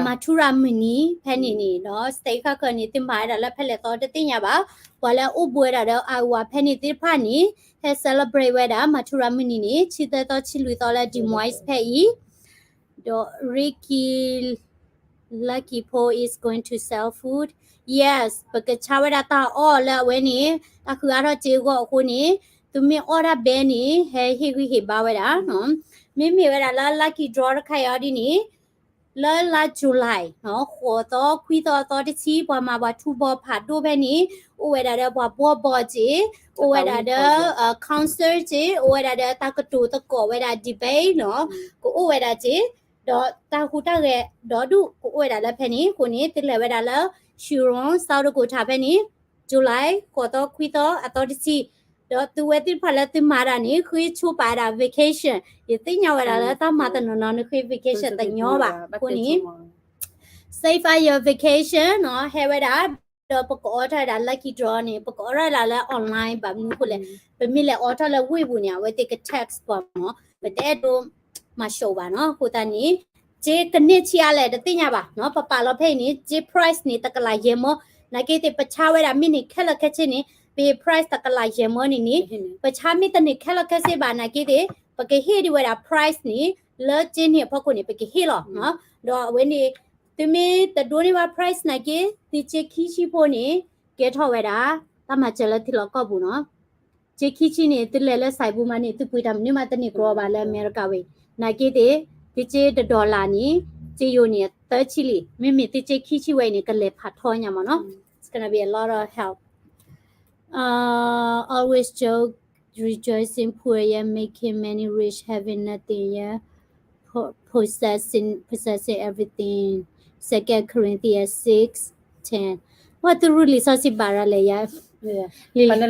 မၤထူရၤမုၢ်နံၤ ဖဲန့ၣ်န့ၣ်ဒီး state ခါခၢန့ၣ် သုမၤဝဲဒၣ်လၢဖဲလဲၣ်သီတသ့ၣ်ညါဘၣ်, ပှၤလၢအအိၣ်ဘူးဝဲဒၣ်ဒီး Iowa ဖဲန့ၣ်သ့ၣ်တဖၣ်န့ၣ် ဟဲ celebrate ဝဲဒၣ် မၤထူရၤမုၢ်နံၤန့ၣ် ဆံသၢသီဆံလွံၢ်သီလၢ Des Moines ဖဲအံၤ, ဒီး Ricky Lucky Paul is going to sell food. Yes, ပကဆါဝဲဒၣ်တၢ်အီၣ်လၢအဝဲန့ၣ် တၢ်ဃုအါထီၣ်စ့အဂီၢ်အဃိန့ၣ် သုမ့ၢ်အီၣ်တၢ်ဘဲန့ၣ် ဟဲဟ့ၣ်ဂံၢ်ဟ့ၣ်ဘါဝဲဒၣ်, မ့မ့ၢ်ဝဲဒၣ်လၢ lucky draw တခါအံၤဒ်န့ၣ် လၢလါ July ဃိးသီခွံသီအသီတဆံ ပှၤမၤပှၤထူဘီဖးဒိၣ်ဖဲန့ၣ် အိၣ်ဝဲဒၣ်ဒီးပှၤဘှီဘီစ့ၢ်, အိၣ်ဝဲဒၣ်ဒီး concert စ့ၢ်, အိၣ်ဝဲဒၣ်ဒီးတၢ်ကတိၤသကိးဝဲဒၣ် debate နီၤ, ကအိၣ်ဝဲဒၣ်စ့ၢ်, ဒီးတၢ်ဟူးတၢ်ဂဲၤဒီဒူၣ်ကအိၣ်ဝဲဒၣ်လၢဖဲန့ၣ်အဃိန့ၣ် သုလဲၤဝဲဒၣ်လၢ Huron South Dakota ဖဲန့ၣ် July ဃိးသီခွံသီအသီတဆံ, ဒီးသုဝဲသ့ၣ်တဖၣ်လၢသုမၤတၢ်န့ၣ် ဃ့ဆိပာ်ဝဲဒၣ် vacation, ယသ့ၣ်ညါဝဲဒၣ်လၢတၢ်မၤတနီၤနီၤ နဃ့ vacation တညီဘၣ်အဃိန့ၣ် save up your vacation နီၤ, ဟဲဝဲဒၣ် ဒီးပကအိးထီၣ်ဝဲဒၣ် lucky draw န့ၣ် ပကအိးထီၣ်ဝဲဒၣ်လၢ online ဘၣ်မနုၤအဃိလဲၣ်, ပမ့ၢ်လဲၤအိးထီၣ်လၢဝ့ၢ်ပူၤန့ၣ် အဝဲသ့ၣ်က tax ပှၤမ့ၢ်, ပတအဲၣ်ဒိးမၤရှုံးဘၣ်နီၤ, အဃိသတးန့ၣ် စ့ကန့ၢ်ဆံးအါလဲၣ်တသ့ၣ်ညါဘၣ်နီၤ, ပပာ်လီၤဖဲအံၤန့ၣ် စ့ price န့ၣ် တကလးယဲၢ်မၢ, နာ်က့သ့ၣ် ပဆါဝဲဒၣ်မ့ၢ်န့ၣ်ခဲလၢာ်ခဲဆ့န့ၣ် ပ price တကလးယဲၢ်မၢန့ၣ်န့ၣ်, ပဆါမ့ၢ်တန့ၢ်ခဲလၢာ်ခဲဆ့ဘၣ် နာ်က့သ့ၣ် ပကဟ့ၣ်ဒံးဝဲဒၣ် price န့ၣ် လၢစ့န့ၣ်အဖီခိၣ်န့ၣ် ပကဟ့ၣ်လီၤ, ဒီးအဝဲန့ၣ် သုမ့ၢ်တဒိးန့ၢ်ဘၣ် price နာ်က့ သုစ့ခံဆံဖိန့ၣ် ကဲထီၣ်ဝဲဒၣ် တၢ်မၤစၢၤလၢထံလီၢ်ကီၢ်ပူၤနီၤ, စ့ခံဆံန့ၣ် သုလဲၤလၢ ဆိုင်ပူၤ မးန့ၣ် သုပှ့ၤတၢ်မနုၤမးတန့ၢ်ကြီဘၣ်လၢအမဲရကၤဝဲအံၤ, နာ်က့သ့ၣ် သုစ့တ dollar န့ၣ် စ့ယိၤန့ၣ် သၢဆံလံ, မ့မ့ၢ်သုစ့ခံဆံဝဲအံၤန့ၣ် ကလဲၤဖးထီညါမးနီၤ, it's gonna be a lot of help. Uh, always joke, rejoicing, poor, yet making many rich, having nothing, yet po- possessing, possessing everything. Second Corinthians six ten. ဝဲသုရူလံာ်စီဆှံဘၣ်ရၤလဲၣ်ယၤ, ဒီးဖး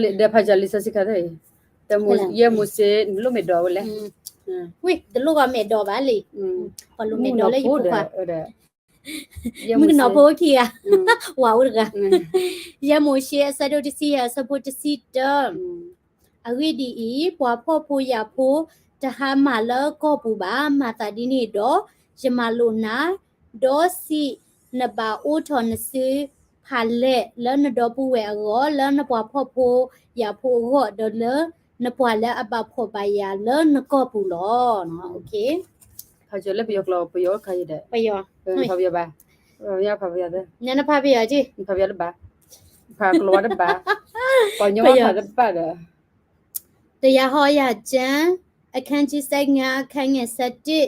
လံာ်စီဆှံခါ, ယဲမိၤၡ့ နလိၣ်မဲာ်ဒိးဝဲလဲၣ်, ဝံၤ တလိၣ်ဘၣ်မဲာ်ဒိးဘၣ်လံ, ပှၤလိၣ်မဲာ်ဒိးလၢယဖိခွါ မုၣ်ကနီၤဖိခံဂၤ, ဝၤအိၣ်တဂၤ, ယဲမိၤၡ့ အဆၢဒိၣ်တဆံယဲၢ် အဆၢဖိတဆံတၢ, အဂ့ၢ်ဒ်အံၤ, ပှၤဖှီၣ်ဖိယာ်ဖိ တဟါမၢ်လၢကီၢ်ပူၤဘၣ်, မၤသးဒ်န့ၣ်ဒီး ယမၤလိာ်နၤ, ဒီးစံးနဘၣ်အိးထီၣ်နစုဖးလဲၢ်လၢနဒီပုၢ်ဝဲၢ်အဂီၢ်, လၢနပှၤဖှီၣ်ဖိယာ်ဖိအဂီၢ်, ဒီးလၢနပှၤလၢအဘၣ်ဖှီၣ်ဘၣ်ယာ်လၢနကီၢ်ပူၤလီၤ. ဖးကၠီၤလၢပယီၤကျိာ် ပယီၤခါယဲဒီး, ပယီၤဖးပယီၤဘၣ်, နဖးပယီၤက့, ဖးပယီၤတဘၣ်, ဖးကလီၤဝါတဘၣ်, ပှၤကညီဘၣ်ဖးတဘၣ်ဒီး တယၤဟီယၤကၠၢ်, အခန်းကြီး ဆယ့်ငါး, အခန်းငယ် ဆယ့်တစ်,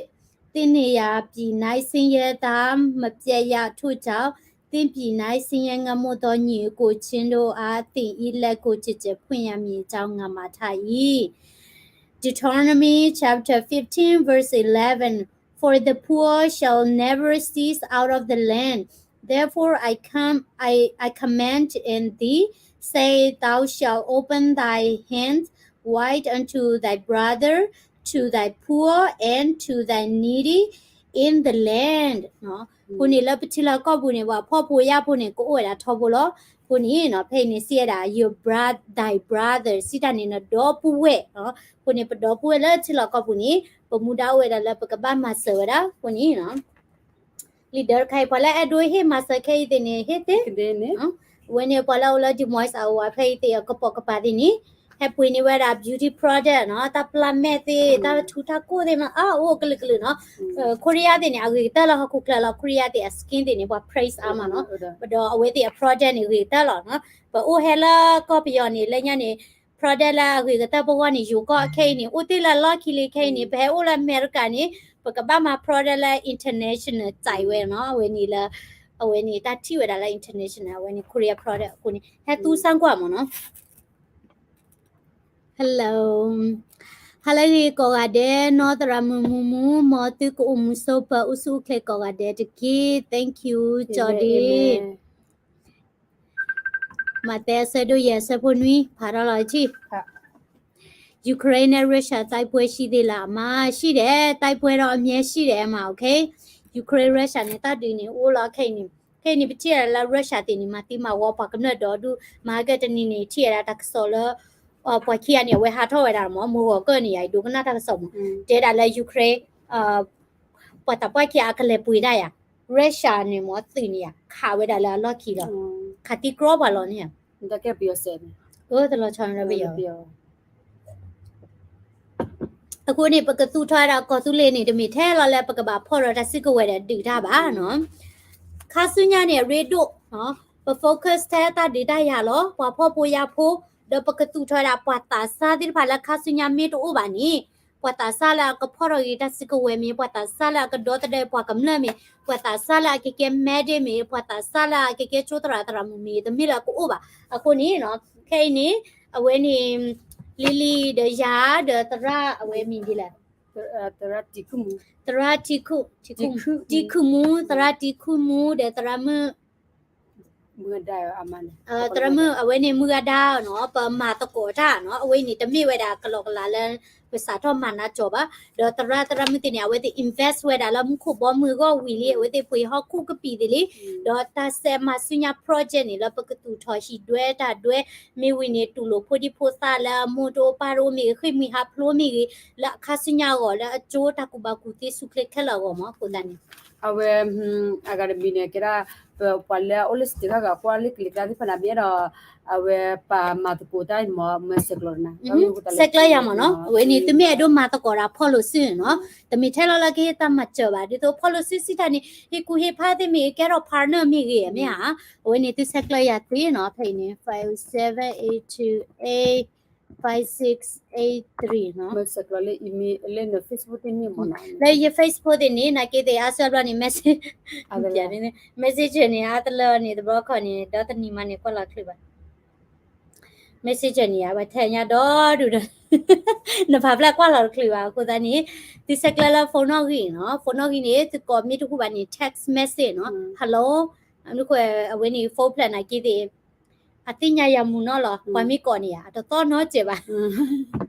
သင်နေရာပြည်၌ ဆင်းရဲသော မပျက်ရထို့ကြောင့်, သင့်ပြည်၌ ဆင်းရဲငတ်မွတ်သော ညီအစ်ကိုချင်းတို့အား သင်၏လက်ကို ကျယ်ကျယ်ဖွင့်ရမည်အကြောင်း ငါမှာထား၏. Deuteronomy chapter fifteen, verse eleven. For the poor shall never cease out of the land. Therefore I come, I, I command and thee, say, thou shalt open thy hand wide unto thy brother, to thy poor, and to thy needy in the land. အဃိန့ၣ် လၢပထံလီၢ်ကီၢ်ပူၤန့ၣ် ပှၤဖှီၣ်ဖိယာ်ဖိန့ၣ် ကအိၣ်ဝဲဒၣ်ထီဘိလီၤ. အဃိန့ၣ်နီၤ ဖဲအံၤန့ၣ် စံးဝဲဒၣ် your bro- thy brother စံးတၢ်န့ၣ် နဒီပုၢ်ဝဲၢ်နီၤ. အဃိန့ၣ် ပဒီပုၢ်ဝဲၢ်လၢထံလီၢ်ကီၢ်ပူၤန့ၣ် ပမူဒါအိၣ်ဝဲဒၣ်လၢပကဘၣ်မၤစၢၤဝဲဒၣ် အဃိန့ၣ်နီၤ လံာ်ဒၢတခါအံၤ ပှၤလၢအဲၣ်ဒိးဟ့ၣ်မၤစၢၤခဲအံၤသ့ၣ်န့ၣ် ဟ့ၣ်သ့, အဝဲန့ၣ် ပှၤလၢအအိၣ်လၢ Des Moines Iowa ဖဲအံၤသ့ၣ်အကပိာ်ကပၤသ့ၣ်န့ၣ် ဟဲပှ့ၤန့ၢ်ဝဲဒၣ် beauty product နီၤ, တၢ်ပျၢ်မဲာ်သ့ၣ်, တၢ်ထူတၢ်ကိၢ်သ့ၣ်မး, အအိၣ်ကလုာ်ကလုာ်နီၤ. ခိရံယါသ့ၣ်န့ၣ် အဂ့ၤကတၢၢ်လၢဟီၣ်ခိၣ်ချၢလီၤ. ခိရံယါသ့ၣ် အ skin သ့ၣ်န့ၣ် ပှၤ praise အါမးနီၤ. ဒီးအဝဲသ့ၣ်အ product န့ၣ် ဂ့ၤကတၢၢ်လီၤနီၤ. ပအိၣ်ဟဲလၢကီၢ်ပယီၤန့ၣ် လၢညါန့ၣ် product လၢအဂ့ၤကတၢၢ်ပဂီၢ်န့ၣ် ယိၤကီၢ်ခဲအံၤန့ၣ် အိၣ်တ့ၢ်လၢအလီၢ်ခံလံခဲအံၤန့ၣ်, ပဟဲအိၣ်လၢအမဲရကၤန့ၣ် ပကဘၣ်မၤ product လၢ international စဲးဝဲနီၤ. အဝဲန့ၣ်လၢ အဝဲန့ၣ်တၢ်ထံၣ်ဝဲဒၣ်လၢ international အဝဲန့ၣ် Korea product အဃိန့ၣ် ဟဲသူစၢ်ကွၢ်မးနီၤ. ဟဲလၢဂ့ၤကိးဂၤဒဲး, နီၢ်သရၣ်မုၣ်မူမူ, မ်သုကအိၣ်မူဆိးပၢၤ အိၣ်ဆူၣ်အိၣ်ချ့ကိးဂၤဒဲးတက့ၢ်. Thank you ကၠီဒ့. မးသဲအဆၢဒိၣ်ယဲၢ်အဆၢဖိနွံ ဖးထီၣ်လီၤထံၣ်. Ukraine နဲ့ Russia တိုက်ပွဲရှိသေးလားအမး, ရှိတယ်, တိုက်ပွဲတော့အမြဲရှိတယ်အမး, okay? Ukraine Russia န့ၣ် တၢ်ဒုးန့ၣ်အိၣ်လီၤခဲအံၤန့ၣ်, ခဲအံၤန့ၣ် ပထံၣ်ဝဲဒၣ်လၢ Russia သ့ၣ်န့ၣ် မၤသံမၤဝီပှၤကမျၢၢ်ဒီဒူၣ်, မၤကတနံၤန့ၣ် ထံၣ်ဝဲဒၣ်တၢ်ကစီၣ်လၢ ပှၤခံဂၤန့ၣ် အဝဲဟးထီၣ်ဝဲဒၣ်မး, မုၢ်ဂီၤကၢၢ်န့ၣ်ယၤ ယဒိကနၣ်တၢ်ကစီၣ်မး, တဲဒၣ်လၢ Ukraine ပှၤသးပှၢ်ခံဂၤအကလဲၤပှ့ၤတၢ်ယၤ, Russia န့ၣ်မး သုးန့ၣ်ယၤ ခးဝဲဒၣ်လၢအလီၢ်ခံလီၤ, ခးသံကြီပှၤလီၤန့ၣ်, တလီၤဆီဒီးပယီၤ အဃိန့ၣ် ပကသူၣ်ထီၣ်ဝဲဒၣ်ကီၢ်သူလ့ၤန့ၣ် တမ့ၢ်ထဲလီၤလၢပကဘၣ်ဖီၣ်ဒီးတၢ်စုကဝဲၤဒီးဒုးတၢ်ဘၣ်နီၤ. ခါဆူညါန့ၣ် အရ့ဒိၣ်, ပ focus ထဲတၢ်ဒုးတၢ်ယၤလီၤ, ပှၤဖှီၣ်ဖိယာ်ဖိ, ဒီးပကသူၣ်ထီၣ်ဝဲဒၣ်ပှၤသးစၢ်သ့ၣ်တဖၣ်လၢခါဆူညါမ့ၢ်တအိၣ်ဘၣ်န့ၣ်, ပှၤသးစၢ်လၢအကဖီၣ်ထီၣ်က့ၤတၢ်စုကဝဲၤမ့ၢ်, ပှၤသးစၢ်လၢအကဒီသဒၢပှၤကမျၢၢ်မ့ၢ်, ပှၤသးစၢ်လၢအကကဲ medic မ့ၢ်, ပှၤသးစၢ်လၢအကကဲကၠိသရၣ်သရၣ်မုၣ်မ့ၢ်, တမ့ၢ်လၢကအိၣ်ဘၣ်. အဃိန့ၣ် ခဲအံၤန့ၣ် အဝဲန့ၣ် လံၤလံၤဒီးယၤဒီးသရၣ်အဝဲမံၤဒ်လဲၣ်, သရၣ်တံၤခုၣ်, တံၤခုၣ်မူ, သရၣ်တံၤခုၣ်မူဒီးသရၣ်မုၣ် သရၣ်မုၣ်အဝဲန့ၣ် မုၢ်ဂၤဒါနီၤ, ပမၤသကိးတၢ်နီၤ, အဝဲန့ၣ်တမ့ၢ်ဝဲဒၣ်ကလီကလီလၢ ပစးထီၣ်မၤနၢၤကၠီၤဘၣ်, ဒီးသရၣ်သရၣ်မုၣ်သ့ၣ်န့ၣ် အဝဲသ့ၣ် invest ဝဲဒၣ်လၢမူခိၣ်ဘီမုၢ်အဂီၢ်ဝံၤလံ, အဝဲသ့ၣ်ပှ့ၤဟီၣ်ခိၣ်ကပံာ်သ့ၣ်လံ, ဒီးတၢ်ဆဲးမၤဆူညါ project န့ၣ် လၢပကသူၣ်ထီၣ်ဟံၣ်ဒွဲတၢ်ဒွဲ, မ့ၢ်ဝံၤန့ၣ် တူၢ်လိာ်ဖိဒံဖိသၣ်လၢအမိၢ်တအိၣ်ပၢ်တအိၣ်မ့ၢ်ဂ့ၤ, ဃ့ၢ်မှံဟးဖျိးမ့ၢ်ဂ့ၤ, လၢအခါဆူညါအဂီၢ်လၢအကၠိတၢ်ကူၣ်ဘၣ်ကူၣ်သ့ဆူၣ်ချ့ခဲလၢာ်အဂီၢ်မး, အဃိသတးန့ၣ် အဝဲ အဂၤတမံၤန့ၣ် ကဲဒၣ် ပပှၤလၢအအိၣ်လၢ state ခါဂၤ ကွၢ်လၢကလံၤကျါသ့ၣ်တဖၣ်န့ၣ် မ့ၢ်အဲၣ်ဒိး အဝဲပာ်မၤသကိးတၢ်န့ၣ်မး မ့ၢ်ဆဲးကျိးနၤ, ဆဲးကျိးယၤမးနီၤ, အဝဲန့ၣ် သုမ့ၢ်အဲၣ်ဒိးမၤသကိးဒီး ဖီၣ်လိာ်စုနီၤ, တမ့ၢ်ထဲလီၤလၢကဟ့ၣ်တၢ်မၤစၢၤဘၣ်, ဒ်သိးဖီၣ်လိာ်စုစံးတၢ်န့ၣ် ဟ့ၣ်ကူဟ့ၣ်ဖးသ့ၣ်မ့ၢ်ဂ့ၤ, ကဲထီၣ် partner မ့ၢ်ဂ့ၤ, မ့ၢ်ဧါ, အဝဲန့ၣ်သုဆဲးကျိးယၤသ့နီၤ, ဖဲအံၤန့ၣ် five seven eight two eight five six eight three နီၤ, မ့ၢ်ဆဲးကျိးလၢ email လၢ Facebook သ့ၣ်န့ၣ်မးနီၤ, လၢယ Facebook သ့ၣ်န့ၣ် နာ်က့သ့ၣ်အါစုအါဘျီန့ၣ် message, message န့ၣ် အါတလၢန့ၣ် တဘျီခီန့ၣ် ဒီတနံၤမးန့ၣ် ကွၢ်လီၤချုးဘၣ် messenger န့ၣ် အဝဲထဲညါဒီဒူၣ်ဒီး နဖးဖျါကွၢ်လီၤတချုးဘၣ်အဃိသတးန့ၣ် သုဆဲးကျၢလၢ phone နီၣ်ဂံၢ်နီၤ, phone နီၣ်ဂံၢ်န့ၣ် သုကိးမ့ၢ်တဟူဘၣ်န့ၣ် text message နီၤ, hello, အဝဲန့ၣ် phone ဖျၢၣ်နာ်က့သ့ၣ် အသ့ၣ်ညါယၤမုာ်နီၤလီၤ, ပှၤမ့ၢ်ကိးန့ၣ်ဧါ အတသီၣ်နီတစဲးဘၣ်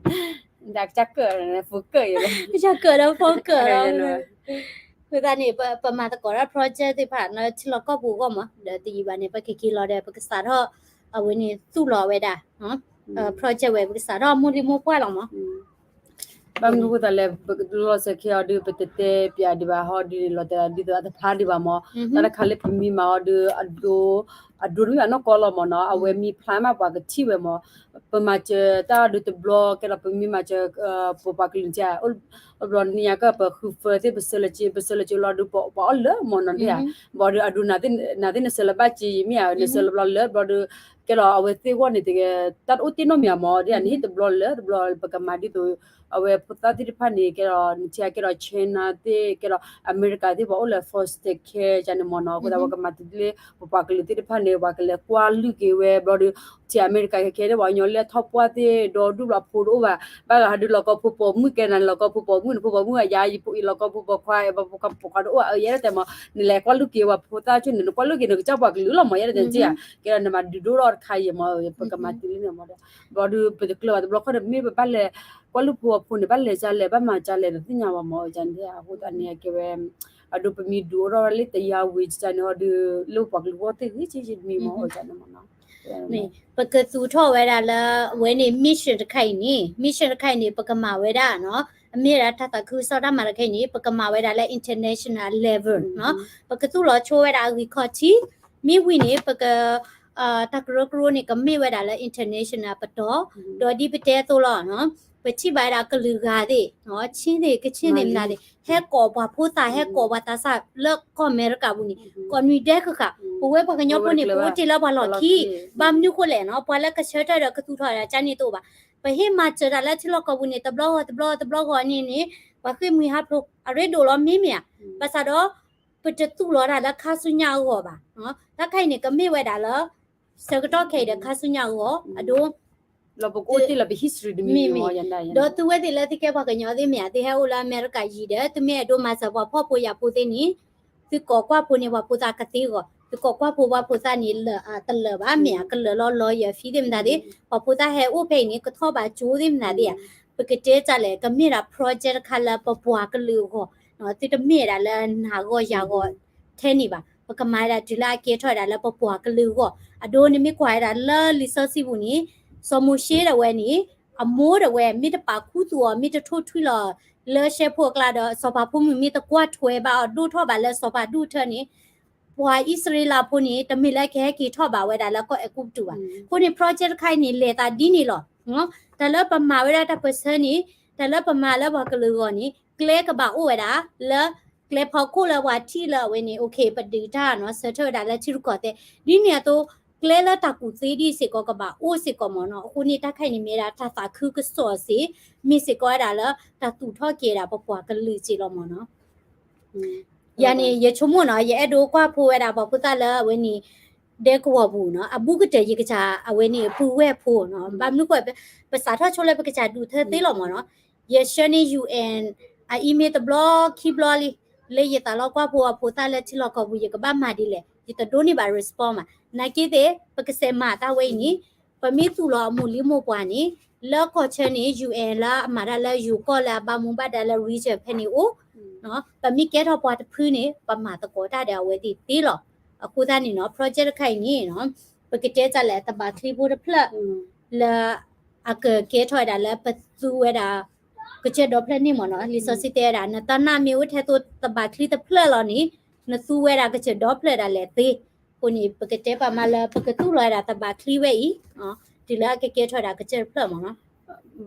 ကစၢ်ကၢးဒီး phone ကၢး, ကစၢ်ကၢးဒီး phone ကၢးလီၤ, အဃိသတးန့ၣ် ပမၤသကိးတၢ် project သ့ၣ်တဖၣ် လၢထံလီၢ်ကီၢ်ပူၤအဂီၢ်မး, ဒီးတယံာ်ဘၣ်န့ၣ် ပကက့ၤလီၤဒီး ပကစးထီၣ် အဝဲန့ၣ်သူၣ်လီၤဝဲဒၣ် project ဝဲ ပကစးထီၣ်မိၢ်လံမိၢ်ပှၢ်လီၤမး, ဘၣ်မနုၤအဃိသတးလဲၣ်, ပလီၢ်စဲးခဲအံၤဒီး ပတတဲပၠးဒံးဘၣ်ဟီဒီး လီၤတဲာ်ဒ်သိးအတဖျါဒံးဘၣ်မး, တၢ်တခါလၢပမံမၤအီၤဒီး အဒိတမ့ၢ်ဘၣ်နီၢ်ကီၢ်လီၤမးနီၤ, အဝဲမံဖျါမးပှၤကထံၣ်ဝဲမး, ပမၤစၢၤတၢ်ဒီးတဘျီကဲဒီး ပမ့ၢ်မၤစၢၤ ပပှၤကလုာ်ကဲ အိၣ်ဘျီနံၤညါကပဃုဖၢသ့ၣ် ပဆၢလၢက့ ပဆၢလၢက့လီၤဒီး ပှၤအီၣ်လၢမးနီၤဒ်ဧါ, ဘၣ်ဒီးအဒိ နသ့ၣ်နဆၢလၢၤဘၣ်က့ယမ့ၢ်ဧါ, နဆၢလၢၤဘျီလၢဘျီဒီး ကဲဒီးအဝဲသ့ၣ်အဂီၢ်န့ၣ် တၢ်တအိၣ်တ့ၢ်နီတမံၤမး ဒ်ဧါ, နဟ့ၣ်တဘျီလၢတဘျီ ပကမၤဒ်သိး အဝဲဖိသၣ်သ့ၣ်တဖၣ်န့ၣ် ကဲဒီး နထံၣ်ကဲဒီး China သ့ၣ် ကဲဒီး အမဲရကၤသ့ၣ် ပှၤအိၣ်လၢ foster care ကန့ၣ်မးနီၤ, အဃိသတး ပကမၤတ့ၢ်လၢ ပပှၤကလုာ်သ့ၣ်တဖၣ်န့ၣ် ပှၤကလဲၤကွၢ်လုၢ်က့ၤဝဲဘျီဒီး ထံၣ်အမဲရကၤခဲခဲန့ၣ် ပှၤကညီလၢအထီၣ်ပှၢ်သ့ၣ် ဒီဒူၣ်ဘျီဖိတအိၣ်ဘၣ်, ဘၣ်ဂၤဟးဒုးလီၤကီဖိပိာ်မုၣ်ကဲနၤန့ၣ် လီၤကီဖိပိာ်မုၣ်န့ၣ် ဖိပိာ်မုၣ်အယါ ယလီၤကီဖိပိာ်ခွါ ပိာ်ခွါတအိၣ် ယဲဒၣ်တဲမး နလဲၤကွၢ်လုၢ်က့ၤဝဲဖိသၣ်ဆိန့ၣ် နကွၢ်လုၢ်က့ၤ နကစၢ်ပှၤကလုာ်လီၤမး ယဲဒၣ်တဲက့ဧါ, ကဲဒီးနမၤဒုးဒိၣ်ထီၣ်တခါအံၤမး ပကမၤတ့ၢ်လံန့ၣ်မးဒီး ဘျီဒီးပတကျၢၤဘၣ်တဘျီခီဒီး မ့ၢ်ပဘၣ်လဲၤကွၢ်လုၢ်ဖိအဖိန့ၣ် ဘၣ်လဲၤကလဲၣ် ဘၣ်မၤကလဲၣ် နသ့ၣ်ညါဘၣ်မး ကန့ၣ် အကဲဝဲ အဒိပမံဒုးအိၣ်ထီၣ်လၢတယါဝံၤကန့ၣ်ဟီဒီး လၢပပှၤကလုာ်ဂီၢ်သ့ၣ်ဂ့ၤက့မံမး ကန့ၣ်မးနီၤ ပကသူၣ်ထီၣ်ဝဲဒၣ်လၢ အဝဲန့ၣ် mission တခါအံၤန့ၣ် mission တခါအံၤန့ၣ် ပကမၤဝဲဒၣ်နီၤ အမ့ၢ်ဝဲဒၣ်တၢ်သးခုကစီၣ်တၢ်မၤတခါအံၤန့ၣ် ပကမၤဝဲဒၣ်လၢ international level နီၤ ပကသူၣ်လီၤဆိဝဲဒၣ်အဂံၢ်ခီၣ်ထံး မ့ၢ်ဝံၤန့ၣ် ပက တၢ်ကရၢကရိန့ၣ် ကမ့ၢ်ဝဲဒၣ်လၢ international ပတီၢ်, ဒီးဒ်ပတဲအသိးလီၤ, ပထံၣ်ဘၣ်ဝဲဒၣ်ကလုာ်ဂၤသ့ၣ်, ချင်းသ့ၣ် ကချင်သ့ၣ်မနုၤသ့ၣ် ဟဲကိးပှၤဖိသၣ် ဟဲကိးပှၤသးစၢ်လၢကီၢ်အမဲရကၤပူၤန့ၣ် ကိးနွံဒဲဃၣ်ဃၣ်, ပဝဲပှၤကညီဖိန့ၣ် ပအိၣ်တ့ၢ်လၢပှၤလီၢ်ခံ, ဘၣ်မနုၤဃိလဲၣ်နီၤ, ပှၤလၢကဆၢထၢၣ်ဒီးကသူၣ်ထီၣ်ဒၣ်ကန့ၣ်တအိၣ်ဘၣ်. ပဟ့ၣ်မၤစၢၤတၢ်လၢထံလီၢ်ကီၢ်ပူၤန့ၣ် တဘျီဂီၢ်တဘျီဂီၢ်တဘျီဂီၢ်န့ၣ်န့ၣ် ပှၤဃ့ၢ်မှံဟးဖျိး အရ့ဒိၣ်လီၤမ့မ့ၢ်ဧါ, ဘၣ်ဆၣ်ဒီး ပတသူၣ်လီၤတၢ်လၢခါဆူညါအဂီၢ်ဘၣ်. တၢ်ခါအံၤန့ၣ် ကမ့ၢ်ဝဲဒၣ်လၢ ဆၢကတီၢ်ခဲအံၤဒီးခါဆူညါအဂီၢ် အဒိ လီၤပကအိၣ်တ့ၢ်လီၤပ history တမံၤမ့ၢ်, ဒီးသုဝဲသ့ၣ်လၢသုကဲပှၤကညီသ့ၣ်မ့ၢ်ဧါ, သုဟဲအိၣ်လၢအမဲရကၤယံၤဒီး သုမ့ၢ်အဲၣ်ဒိးမၤစၢၤပှၤဖှီၣ်ဖိယာ်ဖိသ့ၣ်န့ၣ် သုကိးကွၢ်ဖိန့ၣ် ပှၤဖိသၣ်ကသ့အဂီၢ်, သုကိးကွၢ်ဖိပှၤဖိသၣ်န့ၣ် လၢာ်တလၢာ်ဘၣ်မ့ၢ်ဧါ, ကလၢာ်လီၤ lawyer fee သ့ၣ်မနုၤသ့ၣ်, ပှၤဖိသၣ်ဟဲအိၣ်ဖဲအံၤန့ၣ် ကထီၣ်ဘးကၠိသ့ၣ်မနုၤသ့ၣ်ဧါ, ပကတဲတၢ်လဲၣ် ကမ့ၢ်ဒၣ် project တခါလၢပပှၤကလုာ်အဂီၢ်, သုတမ့ၢ်ဒၣ်လၢနၤဂီၢ်ယၤဂီၢ်ထဲန့ၣ်ဘၣ်, ပကမၤဝဲဒၣ်တုၤလၢအကဲထီၣ်ဝဲဒၣ်လၢပပှၤကလုာ်အဂီၢ်, အဒိန့ၣ်မ့ၢ်ကွၢ်ဝဲဒၣ်လၢလံာ်စီဆှံပူၤန့ၣ် စီၤမိၤၡ့ဒၣ်ဝဲန့ၣ် အမိၢ်ဒၣ်ဝဲ မ့ၢ်တပာ်ခူသူၣ်အီၤ မ့ၢ်တထိၣ်ထွံလီၤ လၢရှဲဖိအကျါဒီး စီၤပၤဖိမုၣ်မ့ၢ်တကွၢ်ထွဲဘၣ်အီၤ ဒိၣ်ထီၣ်ဘၣ်လၢစီၤပၤဒူၣ်ထၢန့ၣ် ပှၤအံၣ်စရ့လးဖိန့ၣ် တမ့ၢ်လၢကဟဲက့ၤထီၣ်ဘၣ်ဝဲဒၣ်လၢကီၢ်အဲၤကူပတူးဘၣ်. အဃိန့ၣ် project တခါအံၤန့ၣ် လဲၤသးဒ်န့ၣ်လီၤ. တၢ်လၢပမၤဝဲဒၣ်တၢ်ပၢၢ်ဆၢန့ၣ် တၢ်လၢပမၤလၢပှၤကလုာ်အဂီၢ်န့ၣ် ကျဲကဘၣ်အိၣ်ဝဲဒၣ်လၢ ကျဲဖီခိၣ်လၢပှၤထံၣ်လၢအဝဲန့ၣ် okay ပဒုးတၢ်နီၤ ဆၢထၢၣ်ဝဲဒၣ်လၢထံရူၢ်ကီၢ်သဲး ဒ်န့ၣ်အသိး ကျဲလၢတၢ်ကူၣ်သ့ဒ်စ့ၢ်ကီးကဘၣ်အိၣ်စ့ၢ်ကီးမ့ၢ်နီၤ. အဃိန့ၣ် တၢ်ခါအံၤန့ၣ်မ့ၢ်ဝဲဒၣ်တၢ်သးခုကစီၣ်စ့ၢ် မ့ၢ်စ့ၢ်ကီးဝဲဒၣ်လၢတၢ်သူၣ်ထီၣ်က့ၤဝဲဒၣ်ပပှၤကလုာ်စ့ၢ်လီၤမ့ၢ်နီၤ. ယၤန့ၣ် ယဆိကမိၣ်နီၤ ယအဲၣ်ဒိးကွၢ်ဖိဝဲဒၣ်ပှၤဖိသၣ်လၢအဝဲန့ၣ် ဒဲကဝီၤပူၤနီၤ အဘူးကတၢၢ်ယကစၢ်အဝဲန့ၣ် ပုၢ်ဝဲၢ်ဖိနီၤ ဘၣ်မနုၤဃိ ပစးထီၣ်ဆိလၢပကစၢ်ဒူၣ်ထၢသ့လီၤမ့ၢ်နီၤ. ယဆှၢန့ၢ် ယူၣ်အဲၣ် အ email တဘျီခံဘျီလံ လၢယသးလီကွၢ်ဖိအဖိသၣ်လၢထံလီၢ်ကီၢ်ပူၤ ယကဘၣ်မၤဒ်လဲၣ် ယတဒိးန့ၢ်ဘၣ် respond မး နာ်က့သ့ၣ် ပကစဲးမၤတၢ်ဝဲအံၤန့ၣ် ပမ့ၢ်သူၣ်လီၤအမိၢ်လံမိၢ်ပှၢ်န့ၣ် လၢကီၢ်ဆၢန့ၣ် ယူၣ်အဲၣ် လၢအမၤတၢ်လၢယိၤကီၢ်လၢအဘၣ်မူဘၣ်ဒါလၢ region ဖဲန့ၣ်အိၣ် ပမ့ၢ်ကဲထီၣ်ပှၤတဖုန့ၣ် ပမၤသကိးတၢ်ဒီးအဝဲသ့ၣ်သ့လီၤ. အဃိသတးန့ၣ်နီၤ project တခါအံၤန့ၣ် ပကတဲတၢ်လဲၣ် သဘၣ်ချံဖိတဖျၢၣ် လၢ အကကဲထီၣ်ဝဲဒၣ်လၢပသူဝဲဒၣ် ကစၢၢ်ဒီဖျၢၣ်န့ၣ်မ့ၢ်နီၤ လံာ်စီဆှံတဲဝဲဒၣ် နတၢ်နာ်မ့ၢ်အိၣ်ထဲသိးသဘၣ်ချံတဖျၢၣ်လီၤန့ၣ် နသူဝဲဒၣ်ကစၢၢ်ဒီဖျၢၣ်ဒၣ်လဲာ်သ့. အဃိန့ၣ် ပကတဲပာ်မးလၢပကသူၣ်လီၤဝဲဒၣ်သဘၣ်ချံဝဲအံၤ တုၤလၢအကကဲထီၣ်ဝဲဒၣ်ကစၢၢ်တဖျၢၣ်မ့ၢ်နီၤ.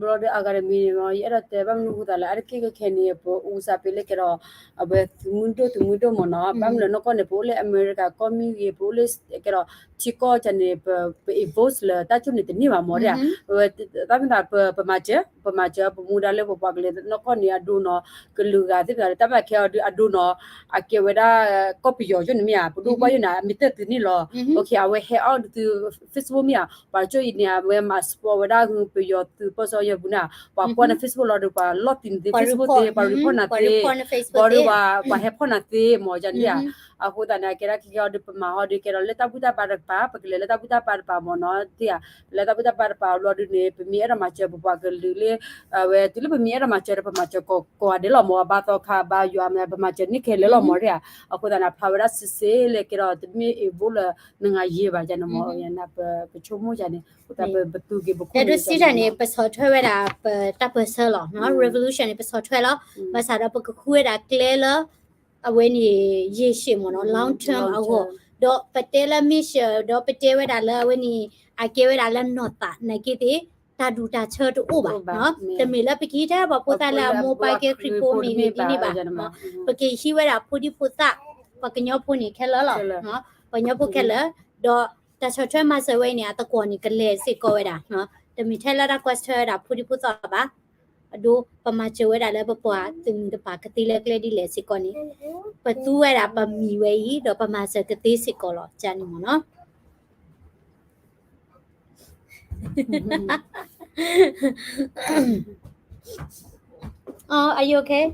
ဘျီဒီးအဂၤတမံၤန့ၣ် ယအဲၣ်ဒိးတဲဘၣ်မနုၤဃိသးလၢ အါတက့ၢ်ခဲခဲန့ၣ် ပအူစးပ့ၤလၢကဲဒီး အဝဲသုးမုၢ်ဒိၣ်သုးမုၢ်ဒိၣ်မ့ၢ်နီၤ ဘၣ်မနုၤလဲၣ်နီၢ်ကီၢ်န့ၣ် ပအိၣ်လၢအမဲရကၤကီၢ်မ့ၢ်ဂ့ၤ ပအိၣ်လၢကဲဒီး ထံကီၢ်ကန့ၣ် ပ involve လၢတၢ်ကၠိၣ်န့ၣ်တန့ၢ်ဘၣ်မ့ၢ်ဒ် တၢ်မ့ၢ်သးပမၤစၢၤ ပမၤစၢၤပမူဒါလၢပပှၤကလုာ်နီၢ်ကီၢ်န့ၣ် အဒိနီၤ ကလုာ်ဂၤသ့ၣ်တဖၣ်လၢတၢ်ဘၣ်ခဲအီၤဒုးအဒိနီၤ အကဲဝဲဒၣ် ကီၢ်ပယီၤယိၣ်န့ၣ်မ့ၢ်ဧါ ပဒိၣ်ပှၢ်ယိၣ်န့ၣ် အမ့ၢ်တၢ်သုးန့ၣ်လီၤ အဝဲဟဲအီၣ်ဒုး Facebook မ့ၢ်ဧါ ပှၤကၠိၣ်အံၤန့ၣ် အဝဲမၤ support ဝဲဒၣ် ပယီၤသုးပၢဆှၢယဲၢ်ပူၤန့ၣ် ပှၤကွၢ်န Facebook လီၤဒီး ပှၤလီၢ်တံၢ်နသ့ Facebook သ့ ပှၤ report နၤသ့ ဘၣ်ဒီး ပှၤဟဲဖီၣ်နၤသ့ မ့ၢ်ယၤန့ၣ်ဧါ အဃိသတးန့ၣ် အကဲဒၣ်ခဲခဲအီၤဒီး ပမၤဟီဒီး ကဲဒီးလၢတၢ်ဘူၣ်တၢ်ဘါတကပၤ ပကလဲၤလၢတၢ်ဘူၣ်တၢ်ဘါတကပၤမ့ၢ်နီၤ သ့ဧါ လၢတၢ်ဘူၣ်တၢ်ဘါတကပၤဘျီဒုးန့ၣ် ပမ့ၢ်အဲၣ်ဒိးမၤစၢၤပပှၤကလုာ်လၢ အဝဲတုၤလၢပမ့ၢ်အဲၣ်ဒိးမၤစၢၤဒီး ပမၤစၢၤကိးဂၤဒဲးလီၤမ့ၢ် အဘါသီခါ ဘါယွၤမ့ၢ် ပမၤစၢၤန့ၢ်ခဲလၢာ်လီၤမ့ၢ်ဒ်ဧါ အဃိသတးန့ၣ် အဖျါဝဲဒၣ်စ့စ့လၢကဲဒီး တမ့ၢ် involve လၢနဂၤယဲၢ်ဘၣ်ယၤန့ၣ်မ့ၢ် ယၤန့ၣ် ပဆိကမိၣ်ယၤန့ၣ် ပသူက့ၤပခိၣ် အဲၣ်ဒိးစံးတၢ်န့ၣ် ပဆီၣ်ထွဲဝဲဒၣ်ပတၢ်ပၢၢ်ဆၢလီၤ revolution န့ၣ် ပဆီၣ်ထွဲလီၤ ဘၣ်ဆၣ်ဒီးပကဃုဝဲဒၣ်ကျဲလၢ အဝဲန့ၣ် ရေရှည်မ့ၢ်နီၤ long term အဂီၢ် ဒီးပတဲလၢ mission ဒီးပတဲဝဲဒၣ်လၢအဝဲန့ၣ် အကဲဝဲဒၣ်လၢနီၢ်သး နာ်က့သ့ၣ် တၢ်ဒူၣ်တၢ်ဆၢတအိၣ်ဘၣ် တမ့ၢ်လၢပကဟံးထဲပှၤဖိသၣ်လၢအမိၢ်ပၢ်ကဲခရံာ်ဖိမ့ၢ်ဂ့ၤဒ်န့ၣ်ဘၣ် ပကဟံးဝဲဒၣ်ဖိဒံဖိသၣ် ပှၤကညီဖိန့ၣ်ခဲလၢာ်လီၤ ပှၤကညီဖိခဲလၢာ် ဒီးတၢ်ဆီၣ်ထွဲမၤစၢၤဝဲအံၤန့ၣ် အသကိးန့ၣ်ကလဲၤစ့ၢ်ကီးဝဲဒၣ် တမ့ၢ်ထဲလၢတၢ်ကွၢ်ဆၢဝဲဒၣ်ဖိဒံဖိသၣ်ဘၣ် အဒိ ပမၤစၢၤဝဲဒၣ်လၢပပှၤသုးမုၢ်တပၤကသ့လၢကျဲဒ်လဲၣ်စ့ၢ်ကီးန့ၣ် ပသူဝဲဒၣ်ပမံၤဝဲအံၤ ဒီးပမၤစၢၤကသ့စ့ၢ်ကီးလီၤ ကန့ၣ်မ့ၢ်နီၤ Are you okay?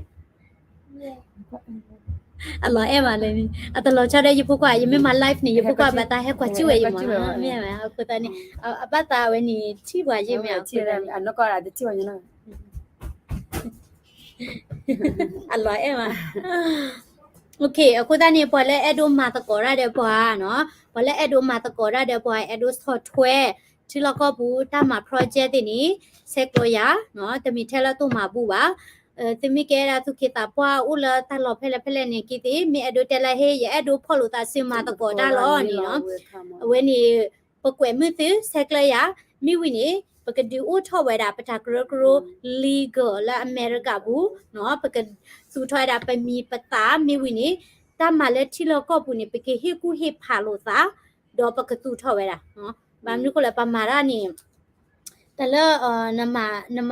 အလီၤအဲၣ်မးလၢ အတလီၤဆီဒီးယဖိခွါ ယမ့ၢ်မၤ live န့ၣ် ယဖိခွါဘၣ်တၢ်ဟဲကွၢ်ကၠူၣ်ဝဲအံၤမး မ့ၢ်အဃိသတးန့ၣ် အဘၣ်သးဝဲန့ၣ် ထံၣ်ပှၤယ့ၢ်မ့ၢ်အဃိသတးန့ၣ် အလီၤအဲၣ်မး အဃိသတးန့ၣ် ပှၤလၢအဲၣ်ဒိးမၤသကိးတၢ်ဒီးပှၤနီၤ ပှၤလၢအဲၣ်ဒိးမၤသကိးတၢ်ဒီးပှၤ အဲၣ်ဒိးဆီၣ်ထွဲ ထံလီၢ်ကီၢ်ပူၤ တၢ်မၤ project သ့ၣ်န့ၣ် ဆဲးကျိးယၤ တမ့ၢ်ထဲလၢသိၣ်မၤဘူၣ်ဘၣ် သုမ့ၢ်ကဲဒၣ်သူၣ်က့သးပှၢ်အိၣ်လၢတၢ်လီၢ်ဖဲလဲၣ်ဖဲလဲၣ်န့ၣ်က့သ့ၣ် မ့ၢ်အဲၣ်ဒိးတဲလၢဟ့ၣ် ယအဲၣ်ဒိးဖီၣ်လိာ်သးဆူမၤသကိးတၢ်လီၤန့ၣ်နီၤ အဝဲန့ၣ် ပကွဲးမုာ်သုဆဲးကျၢယၤ, မ့ၢ်ဝံၤန့ၣ် ပကဒုးအိၣ်ထီၣ်ဝဲဒၣ်ပတၢ်ကရၢကရိ legal လၢအမဲရကၤပူၤ, ပကသူၣ်ထီၣ်ဝဲဒၣ်ပမံၤပသၣ်, မ့ၢ်ဝံၤန့ၣ် တၢ်မၤလၢထံလီၢ်ကီၢ်ပူၤန့ၣ် ပကဟ့ၣ်ကူၣ်ဟ့ၣ်ဖးလိာ်သး, ဒီးပကသူၣ်ထီၣ်ဝဲဒၣ်, ဘၣ်မနုၤအဃိလဲၣ် ပမၤတၢ်န့ၣ် တၢ်လၢ နမ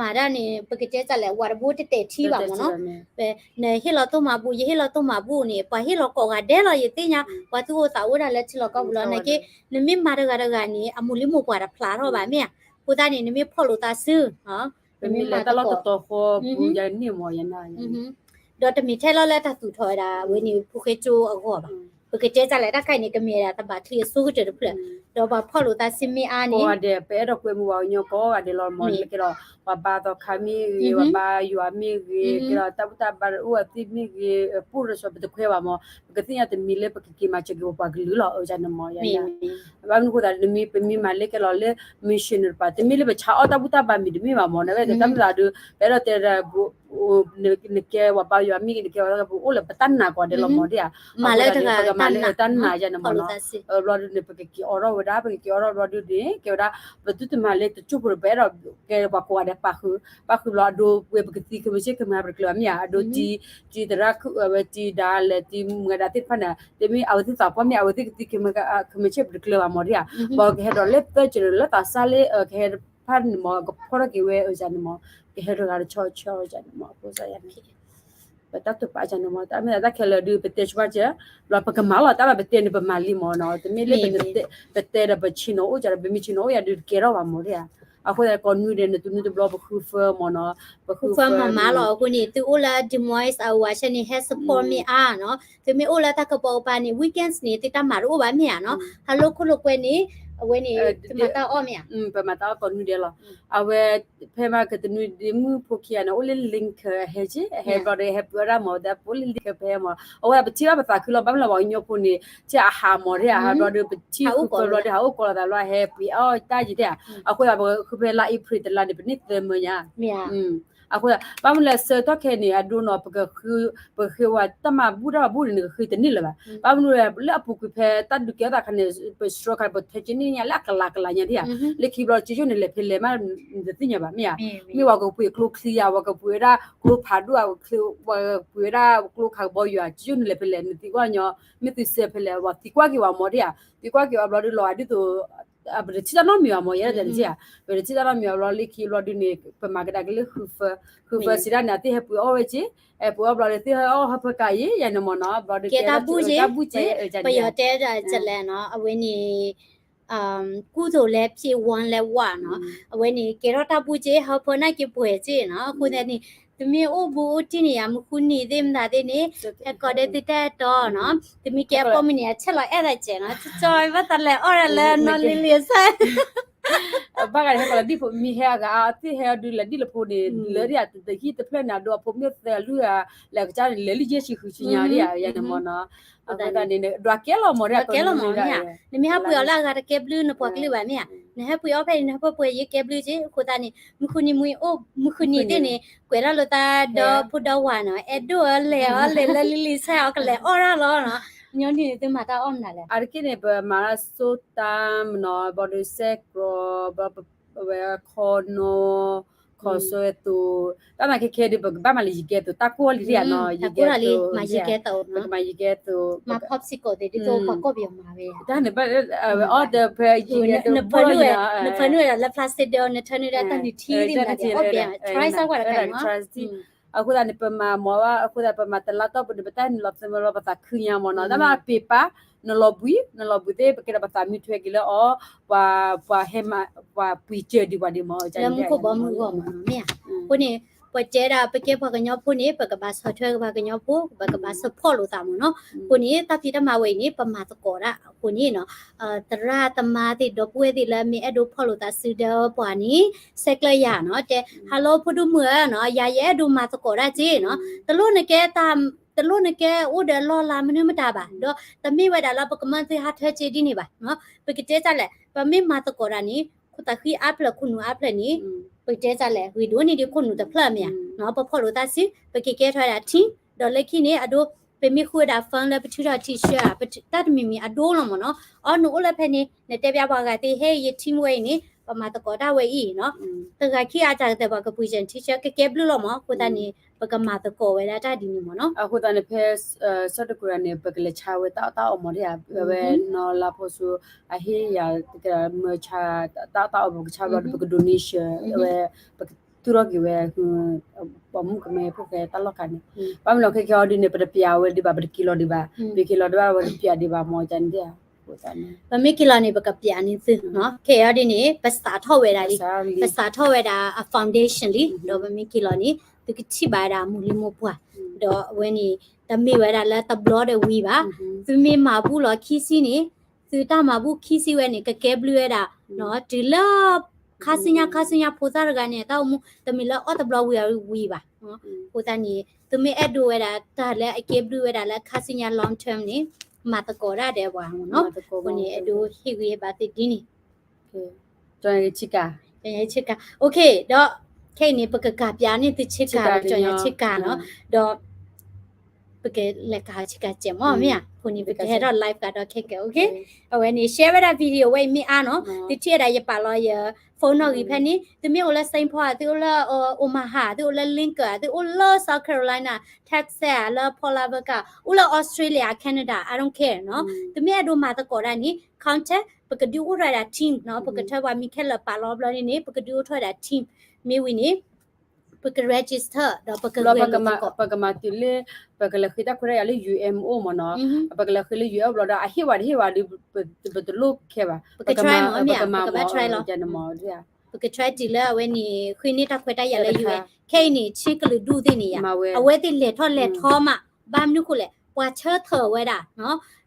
ၤတၢ်န့ၣ် ပကတဲတၢ်လဲၣ် ဝၤတဘိတတဲာ်ထံဘၣ်မ့ၢ်နီၤ, နဟ့ၣ်လီၤသိၣ်မၤဘူၣ် ယဟ့ၣ်လီၤသိၣ်မၤဘူၣ်န့ၣ် ပှၤဟ့ၣ်လီၤကိးဂၤဒဲးလီၤ ယသ့ၣ်ညါ, ပှၤသူၣ်အိၣ်သးအိၣ်ဒၣ်လၢထံလီၢ်ကီၢ်ပူၤလီၤ, နာ်က့ နမ့ၢ်မၤတဂၤတဂၤန့ၣ် အမိၢ်လံမိၢ်ပှၢ်တဖျါထီၣ်ဘၣ်မ့ၢ်ဧါ, အဃိသတးန့ၣ် နမ့ၢ်ဖီၣ်လိာ်သးစု ပမ့ၢ်မၤတၢ်လီၢ်တတီၤဃီပူၤယၤန့ၣ်မ့ၢ်ယၤန့ၣ် ဒီးတမ့ၢ်ထဲလီၤလၢတၢ်သူၣ်ထီၣ်ဝဲဒၣ်ဝဲန့ၣ် ဖိဃဲကၠိအဂီၢ်ဘၣ်, ပကတဲတၢ်လဲၣ် တၢ်ခါအံၤန့ၣ် ကမ့ၢ်ဒၣ်တၢ်ဘၣ်ချံအဆိကတၢၢ်တဖျၢၣ်, ဒီးပှၤဖီၣ်လိာ်သးစုမ့ၢ်အါန့ၣ် ကိးဂၤဒဲး ပအဲၣ်ဒိးကွဲမုာ်ပှၤကညီကိးဂၤဒဲးလီၤမ့ၢ်နီၤ, လၢကဲဒီးပှၤဘါသီခါမ့ၢ်ဂ့ၤ, ပှၤဘါယွၤမ့ၢ်ဂ့ၤ, ကဲဒီးတၢ်ဘူၣ်တၢ်ဘါအိၣ်အသ့ၣ်မ့ၢ်ဂ့ၤ, ပအိၣ်ဒီးစီၤပတခွဲဘၣ်မ့ၢ်, ပကသ့ၣ်ညါတမံၤလၢပကက့ၤမၤစၢၤက့ၤပပှၤကလုာ်လီၤ အၢယၤန့ၣ်မ့ၢ်ယၤန့ၣ်, ဘၣ်မနုၤအဃိသတး တမံၤ ပမ့ၢ်မၤလၢကဲလီၤလၢ mission တပၤ တမ့ၢ်လၢပဆါအီၣ်တၢ်ဘူၣ်တၢ်ဘါမံၤတမ့ၢ်ဘၣ်မ့ၢ်, နဝဲတၢ်မ့ၢ်သးဒုး ပအဲၣ်ဒိးတဲဒၣ် နကဲပှၤဘါယွၤမ့ၢ်ဂ့ၤ နကဲပှၤသီခါ ပအိၣ်လၢပတၢ်နာ်ကိးဂၤဒဲးလီၤမ့ၢ်ဒ်ဧါ, မၤလၢတဂၤ ပကမၤလၢတၢ်နာ်ယၤန့ၣ်မ့ၢ်နီၤ, ဘျီဒုးန့ၣ် ပကက့ၤအိးထီၣ်ဝဲဒၣ် ပကက့ၤအိးထီၣ်ဘျီဒုးန့ၣ် ကဲဝဲဒၣ် ပသုတမၤလၢတကၠိၢ်ဖိဒီး ပအဲၣ်ဒိးကဲပှၤကိးဂၤဒဲးပာ်ဃုာ်, ပာ်ဃုာ်ဘျီအဒိ ဝဲပကသံ ခမ့ၢ်ဆ့ၣ် ခမ့ၢ်ပတကျၢၤဘၣ်မ့ၢ်ဧါ, အဒိတံ တံသရၣ် ဝဲတံဒါလဲၣ် တံမုၢ်ဂၤဒၣ်သ့ၣ်တဖၣ်န့ၣ် တမ့ၢ်အဝဲသ့ၣ်သးပှၢ်မ့ၢ် အဝဲသ့ၣ်ကသံ ခမ့ၢ်ဆ့ၣ် ပတကျၢၤဘၣ်မ့ၢ်ဒ်ဧါ, ဘၣ်ကဟဲဒီးလၢသၢကၠိၢ်န့ၣ် လၢသးစၢ်လၢ ကဟဲတဖၣ်န့ၣ်မ့ၢ် ကဖီၣ်ထီၣ်က့ၤဝဲအၢယၤန့ၣ်မ့ၢ်, ကဟဲတဂၤတဆီဆီယၤန့ၣ်မ့ၢ် အဃိသတးယၤန့ၣ် ပတၢ်တိာ်ပာ်ယၤန့ၣ်မ့ၢ် တၢ်မ့ၢ်တၢ်ခဲလၢာ်ဒုး ပတဲဆၢဘၣ်ကဲ ဘျီပကမၤလီၤ တၢ်ဘၣ်ပတဲန့ၣ် ပမၤလံမ့ၢ်နီၤ, တမ့ၢ်လၢ ပတဲဒီးပဆ့ၣ်နီၤအိၣ်ကဒီး ပမ့ၢ်ဆ့ၣ်နီၤအိၣ်ယၤဒုးတကဲထီၣ်ဘၣ်မ့ၢ်ဒ်ဧါ, အဃိသတးကိးနွံဒဲး နသုးနုၢ်တဘျီပဃုဖၢမ့ၢ်နီၤ, ပဃုဖၢမၤမၤလီၤ အဃိန့ၣ် သုအိၣ်လၢ Des Moines Iowa ဆဲန့ၣ် ဟဲ support မ့ၢ်အါနီၤ, သုမ့ၢ်အိၣ်လၢတၢ်ကပီၤကပၤန့ၣ် weekends န့ၣ် သုတၢ်မၤတအိၣ်ဘၣ်မ့ၢ်ဧါနီၤ, ဟါလီၤခိၣ်လိာ်ကွဲန့ၣ် အဝဲန့ၣ် သုမၤတၢ်အီၣ်မ့ၢ်ဧါ, ပမၤတၢ်အီၣ်ကိးနွံဒဲးလီၤ, အဝဲ ဖဲမ့ၢ်ကတနွံဒ့မုၣ်ဖိခံဂၤန့ၣ် အိၣ်လၢ Lincoln အဟဲက့ အဟဲဘျီဒီး ဟဲပှ့ၤအီၣ်ဒၣ်မ့ၢ် တၢ်ပအိၣ်လၢ Lincoln ဖဲမ့ၢ် အဝဲဒၣ်ပထံၣ်ဘၣ်ပသးခုလီၤ ဘၣ်မနုၤလၢပှၤကညီဖိန့ၣ် ထံၣ်အဟးမ့ၢ်ဒ်ဧါ ဟးဘျီဒီး ပထံၣ်ဃုဖၢဘျီဒီး ဟးအိၣ်ကိးလီၤသးဘျီ ဟဲပှ့ၤအီၣ်တၢ်ယံၤဒ်ဧါ, အဃိသတး ပဃုဖဲလါ April တလါန့ၣ် ပန့ၢ်သၢမၢယါ, အဃိ ဘၣ်မနုၤလဲၣ် ဆၢကတီၢ်ခဲအံၤန့ၣ် အဒိနီၤ ပကဃု ပဃ့ဝဲတၢ်မၤဘူၣ်တၢ်မၤဘူၣ်န့ၣ် နကဃ့တန့ၢ်လၢၤဘၣ်, ဘၣ်မနုၤလဲၣ် လၢအပူၤကွံာ်ဖဲတၢ်ဒုးကဲထီၣ်သးခါန့ၣ် ပစှီခါန့ၣ် ပထၢက့ၤန့ၢ်ညါလၢအကလးကလးညါဒ်ဧါ, လၢခံဘျီ ကၠိယိၣ်န့ၣ်လဲၤဖဲလဲၣ်မး နတသ့ၣ်ညါဘၣ်မ့ၢ်ဧါ, မ့ၢ်ပှၤကပှ့ၤကျိချံဧါ ပှၤကပှ့ၤဝဲဒၣ်ကျိဖးဒိၣ်ဧါ ပှၤကပှ့ၤဝဲဒၣ်ကျိခးကဘီယူၤဧါ ကၠိယိၣ်န့ၣ်လဲၤဖဲလဲၣ် နသံကွၢ်ညီ မ့ၢ်သုစဲးဖဲလဲၣ် ပှၤသံကွၢ်က့ၤဝဲမ့ၢ်ဒ်ဧါ, သံကွၢ်က့ၤဝဲဘျီဒုးလီၤ ဒ်သိး ပတထံၣ်တၢ်နီတမံၤဘၣ်မ့ၢ် ယဲဒၣ်တဲနစ့ဧါ, ပတထံၣ်တၢ်နီတမံၤဘၣ်ဘျီ လၢခံဘျီဒုးန့ၣ်ပမၤကဒါက့ၤလၢဃုဖၢ, ဃုဖၢစံးဒၣ်န့ၣ် အသ့ၣ်ဟဲပှ့ၤအီၣ်ဝဲက့, ဟဲပှ့ၤအီၣ်ဘျီဒီးသ့ၣ်ဟဲအီၣ်ဟၢဖၢကါအံၤ ယၤန့ၣ်မ့ၢ်နီၤ ဘျီဒုးကဲတၢ်ဘူၣ်က့, တၢ်ဘူၣ်က့, ပယီၤတဲဒၣ်လဲၣ်နီၤ အဝဲန့ၣ် ကုသိုလ်လည်းဖြစ် ဝမ်းလည်းဝါနီၤ, အဝဲန့ၣ် ကဲထီၣ်တၢ်ဘူၣ်က့ ဟၢဖၢနာ်က့ပှဲၤက့နီၤ, အဃိသတးန့ၣ် သုမ့ၢ်အိၣ်ဘူးအိၣ်တံၢ်န့ၣ် ယမုၢ်ဃုနံၤသ့ၣ်မတၤသ့ၣ်န့ၣ် ဟဲကိးဒီးသုတၢ်အဲၣ်တီနီၤ, သုမ့ၢ်ကဲအပိာ်မုၣ်န့ၣ် အဆဲးလီၤအဲၣ်သးစဲးနီၤ, ကၠီဘၣ်သးလဲၤအီၣ်ဒၣ်လၢနီၢ်လံလံအဆၢ ဘၣ်ဂၤန့ၣ် ဟဲကိးလီၤဒ်ဖိမ့ၢ်ဟဲအဂၤ အသ့ၣ်ဟဲအီၤဒုးလဲၤဒ်လၢဖိန့ၣ် လၢဒ်အတဟံၣ်တဖျၢၣ်န့ၣ် အဒိအဖိမ့ၢ်သၢလုၢ်ဧါ လဲၤကစၢ်န့ၣ် လဲၤလုၢ်ယဲၢ်ဆံဃုဆံညါဒ်ဧါ ယၤန့ၣ်မ့ၢ်နီၤ, အဃိသတးန့ၣ် ဒွးကဲလီၤမ့ၢ်ဒ် ဒွးကဲလီၤမ့ၢ်မ့ၢ်ဧါ, နမ့ၢ်ဟးပှ့ၤအီၤလၢအဂၤတကဲဘျုး နပှၤကလုာ်ဘၣ်မ့ၢ်ဧါ, နဟဲပှ့ၤအီၤဖဲန့ၣ် နဟၢဖၢပှဲၤယဲၢ်ကဲဘျုးက့, အဃိသတးန့ၣ် မုၢ်ဃုနံၤမ့ၢ်အိၣ် မုၢ်ဃုနံၤသ့ၣ်န့ၣ် ကွဲးတၢ်လိာ်သးဒီဖိဒီဝၤနီၤ, အဲၣ်ဒိၣ်အီၤလဲၤအီၤလဲၤလၢလံလံဆဲးအီၤ ကလဲၤအီၣ်တၢ်လီၤနီၤ, ညီနုၢ်န့ၣ်သုမၤတၢ်အီၣ်မနုၤလဲၣ်, အါတက့ၢ်န့ၣ် ပမၤတၢ်ဆိတၢ်မနီၤ ဘျီဒီးစဲးကျီး ဘျီဝဲခီနီ ခီၣ်စိသိး တၢ်မၤခဲခဲဒုး ပကဘၣ်မၤလၢယံၤကဲသိး တၢ်ကိၢ်လံဒ်ဧါနီၤ, ယံၤကဲသိး မၤယံၤကဲသိး ပကမၤယံၤကဲသိး မၤ popsicle သ့ၣ်ဒ်သိးပှၤကိးပယီၤမၤဝဲ တၢ်န့ၣ် အဝဲအီၣ်တဖဲ နဖၢနုာ်ဝဲဒၣ်လၢ plastic ဒီး နထၢနုာ်ဒၣ်တၢ်နုာ်ထံသ့ၣ်မတၤဒ်အီၣ်ဘဲ try စၢ်ကွၢ်တခါနီၤ, အဃိသတးန့ၣ် ပမၤမၤဝဲ အဃိသတး ပမၤတလါတီၢ်ပူၤန့ၣ် ပတၢ်ဟဲနုာ်လီၤသၢမၢလီၤ ပသးခုညါမ့ၢ်နီၤ, တၢ်မၤပ့ၤပာ် နလီၤဘှံး နလီၤဘှံးသ့ၣ် ပကဲဒီးပသးမုၢ်ထွဲက့ၤလၢအီၤ ပှၤ ပှၤဟဲမၤ ပှၤပှ့ၤစၢၤဒံးပှၤဒံးမ့ၢ် လၢမူခိၣ်ဘီမုၢ်အဂီၢ်မ့ၢ်နီၤ မ့ၢ်ဧါ, အဃိန့ၣ် ပတဲဒၣ် ပကဲပှၤကညီဖိန့ၣ် ပကဘၣ်ဆီၣ်ထွဲက့ၤပှၤကညီဖိ ပကဘၣ် support လိာ်သးမ့ၢ်နီၤ, အဃိန့ၣ် တၢ်ဖံးတၢ်မၤဝဲအံၤန့ၣ် ပမၤသကိးဒၣ် အဃိန့ၣ်နီၤ သရၣ်သမါသ့ၣ် ဒီပုၢ်ဝဲၢ်သ့ၣ်လၢမ့ၢ်အဲၣ်ဒိးဖီၣ်လိာ်သးစုဒီးပှၤန့ၣ် ဆဲးကျၢယၤနီၤ, တဲ hello ဖိဒိၣ်မုၣ်ဧၢနီၤ, ယၤယအဲၣ်ဒိးမၤသကိးဒၣ်က့နီၤ, တလိၣ်နကဲတၢ် တလိၣ်နကဲအိၣ်ဒီးလီၢ်လၤမနုၤမတၤဘၣ်, ဒီးတမ့ၢ်ဝဲဒၣ်လၢပကမၢသုဟးထၢက့ဒ်န့ၣ်ဘၣ်, ပကတဲတၢ်လဲၣ် ပမ့ၢ်မၤသကိးတၢ်န့ၣ် ခိၣ်သးဃံအါဖျၢၣ် ခိၣ်နူာ်အါဖျၢၣ်န့ၣ် ပကတဲတၢ်လဲၣ် ဂ့ၤဒိၣ်န့ၢ်ဒံးခိၣ်နူာ်တဖျၢၣ်မ့ၢ်ဧါ, ပဖီၣ်လိာ်သးစု ပကကဲထီၣ်ဝဲဒၣ် team ဒီးလၢခံန့ၣ် အဒိ ပမ့ၢ်ဃုဝဲဒၣ် fund လၢပထုးထီၣ် T-shirt တၢ်တမံၤမံၤအဒိလီၤမ့ၢ်နီၤ. အီ နအိၣ်လၢဖဲန့ၣ် နတဲပျးပှၤဂၤသ့ ဟဲ ယ team ဝဲအံၤန့ၣ် ပမၤသကိးတၢ်ဝဲအံၤနီၤ. တဂၤခံဂၤ တၢ်ကတဲပှၤကပှ့ၤစၢၤ T-shirt ကကဲဘျုးလီၤမ့ၢ်. အဃိသတးန့ၣ် ပကမၤသကိးဝဲဒၣ်တၢ်ဒ်န့ၣ်မ့ၢ်နီၤ. အဃိသတးန့ၣ် ဖဲ ဆၢတကိရၤန့ၣ် ပကလဲၤဆါဝဲတၢ်အီၣ်တၢ်အီမ့ၢ်ဒ်ဧါ, အဝဲနီၢ်လါဖိစိ အဟ့ၣ်ယၤ မၢဆါ တၢ်အီၣ်တၢ်အီ ပကဆါဘျီဒီး ပက donation ဝဲ ပကသူၣ်ထီၣ်က့ၤဝဲ ပိာ်မုၣ်ကမဲဖိဃဲတၢ်လီၢ်ခါန့ၣ်. ဘၣ်မနုၤလဲၣ် ခဲကဲအီၤဒ်န့ၣ် ပတပျးဝဲဒံးဘၣ်, ပတက့ၤလီၤဒံးဘၣ်, ပက့ၤလီၤဒံးဘၣ် ပတပျးဒံးဘၣ်မ့ၢ်န့ၣ်. ပမ့ၢ်က့ၤလီၤန့ၣ် ပကပျးန့ၢ်သုနီၤ. ခဲအံၤဒ်န့ၣ် ပစးထီၣ်ဝဲဒၣ်လံ, ပစးထီၣ်ဝဲဒၣ်အ foundation လံ, ဒီးပမ့ၢ်က့ၤလီၤန့ၣ် သုကထံၣ်ဘၣ်ဝဲဒၣ်မိၢ်လံမိၢ်ပှၢ်, ဒီးအဝဲန့ၣ် တမ့ၢ်ဝဲဒၣ်လၢတဘျီဒီးဝံၤဘၣ်. သုမ့ၢ်မၤဘူၣ်လီၤခံဆံန့ၣ် သုတၢ်မၤဘူၣ်ခံဆံဝဲန့ၣ် ကကဲဘျုးဝဲဒၣ် တုၤလၢ ခါဆူညါ ခါဆူညါဖိသၣ်တဂၤန့ၣ် တၢ်အိၣ်မူ တမ့ၢ်လၢအီၣ်တဘျီဝံၤအဝံၤဘၣ်. အဃိသတးန့ၣ် သုမ့ၢ်အဲၣ်ဒိးဝဲဒၣ်တၢ်လၢအကဲဘျုးဝဲဒၣ်လၢခါဆူညါ long term န့ၣ် မၤသကိးဒၣ်ဒီးပှၤမ့ၢ်နီၤ. အဃိန့ၣ် အဲၣ်ဒိးဟ့ၣ်ဂံၢ်ဟ့ၣ်ဘါသုဒ်န့ၣ် ကဲ ဆံကၤ, ကဲ ဆံကၤ, OK, ဒီး ခဲအံၤန့ၣ် ပကကးပျးန့ၢ်သုဆံကၤ ကၠီၤညါဆံကၤနီၤ, ဒီး ပကလဲၤကးဆံကၤစဲးမ့ၢ်မ့ၢ်ဧါ, အဃိန့ၣ် ပကဟဲထီၣ် live ကဒီးခဲကဲ, OK, အဝဲန့ၣ် share ဝဲဒၣ် video ဝဲအံၤမ့ၢ်အါနီၤ, သုထံၣ်ဝဲဒၣ်ယပာ်လီၤယ phone နီၣ်ဂံၢ်ဖဲန့ၣ်, သုမ့ၢ်အိၣ်လၢ Saint Paul သုအိၣ်လၢ Omaha သုအိၣ်လၢ Lincoln သုအိၣ်လၢ South Carolina, Texas လၢ Fort Lauderdale အိၣ်လၢ Australia Canada, I don't care နီၤ, သုမ့ၢ်အဲၣ်ဒိးမၤသကိးတၢ်န့ၣ် contact ပကဒုးအိၣ်ထီၣ်ဝဲဒၣ် team နီၤ, ပကထၢပှၤမံၤခဲလၢာ်ပာ်လီၤဘျီန့ၣ်န့ၣ် ပကဒုးအိၣ်ထီၣ်ဝဲဒၣ် team, မ့ၢ်ဝံၤန့ၣ် ပက register ဒီးပကဂဲၤလိာ်သကိး, ပကမၤတုၤလၢ ပကလဲၤဃ့တၢ်ခွဲးတၢ်ယာ်လၢ UN အိၣ်မ့ၢ်နီၤ, ပကလဲၤဃ့လၢ UN အိၣ်ဘျီဒီး အဟ့ၣ်ဝဲတဟ့ၣ်ဝဲဒီး ပတလိၣ်ခဲဘၣ်, ပက try မ့ၢ်မ့ၢ်ဧါ, ပကမၤမ့ၢ် ပကဘၣ် try လီၤ, ပက try တုၤလၢအဝဲန့ၣ် ဃ့န့ၢ်တၢ်ခွဲးတၢ်ယာ်လၢ UN, ခဲအံၤန့ၣ် ဆ့ကလုာ်ဒူၣ်သ့ၣ်န့ၣ်ယါ, အဝဲသ့ၣ်လဲၤထီၣ်လဲၤထီမး, ဘၣ်မနုၤဃိလဲၣ် ပှၤဆၢထၢၣ်ဝဲဒၣ်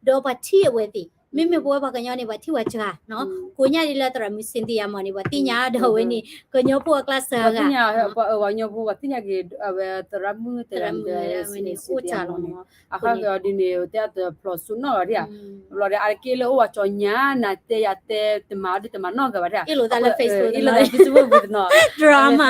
ဒီးပှၤထံၣ်အဝဲသ့ၣ်, မ့မ့ၢ်ပဝဲပှၤကညီန့ၣ် ပှၤထံၣ်ပှၤစှၤ, ကိးညါဒ်လၢသရၣ်မုၣ် Cynthia မ့ၢ်န့ၣ် ပှၤသ့ၣ်ညါဒီးအဝဲန့ၣ် ကညီဖိအကျါစှၤဂၤ, ပှၤကညီဖိ ပှၤသ့ၣ်ညါက့ၤ အဝဲသရၣ်မုၣ် သရၣ်မုၣ် Cynthia မ့ၢ်န့ၣ် အဃိန့ၣ်ဒ်န့ၣ် တဲအတဖျိးစိနီၣ်ဂၤဒံးဧါ, ဘျီဒီး အါတက့ၢ်လၢအိၣ်ဝဲကၠီညါ နၤတဲယၤတဲ တမၤအီၤဒ်တမၤနီၢ်ဂၤဘၣ်ဒံးဧါ, အ့ၣ်လိာ်သးလၢ Facebook လၢ Facebook ပူၤတနီၤ, drama,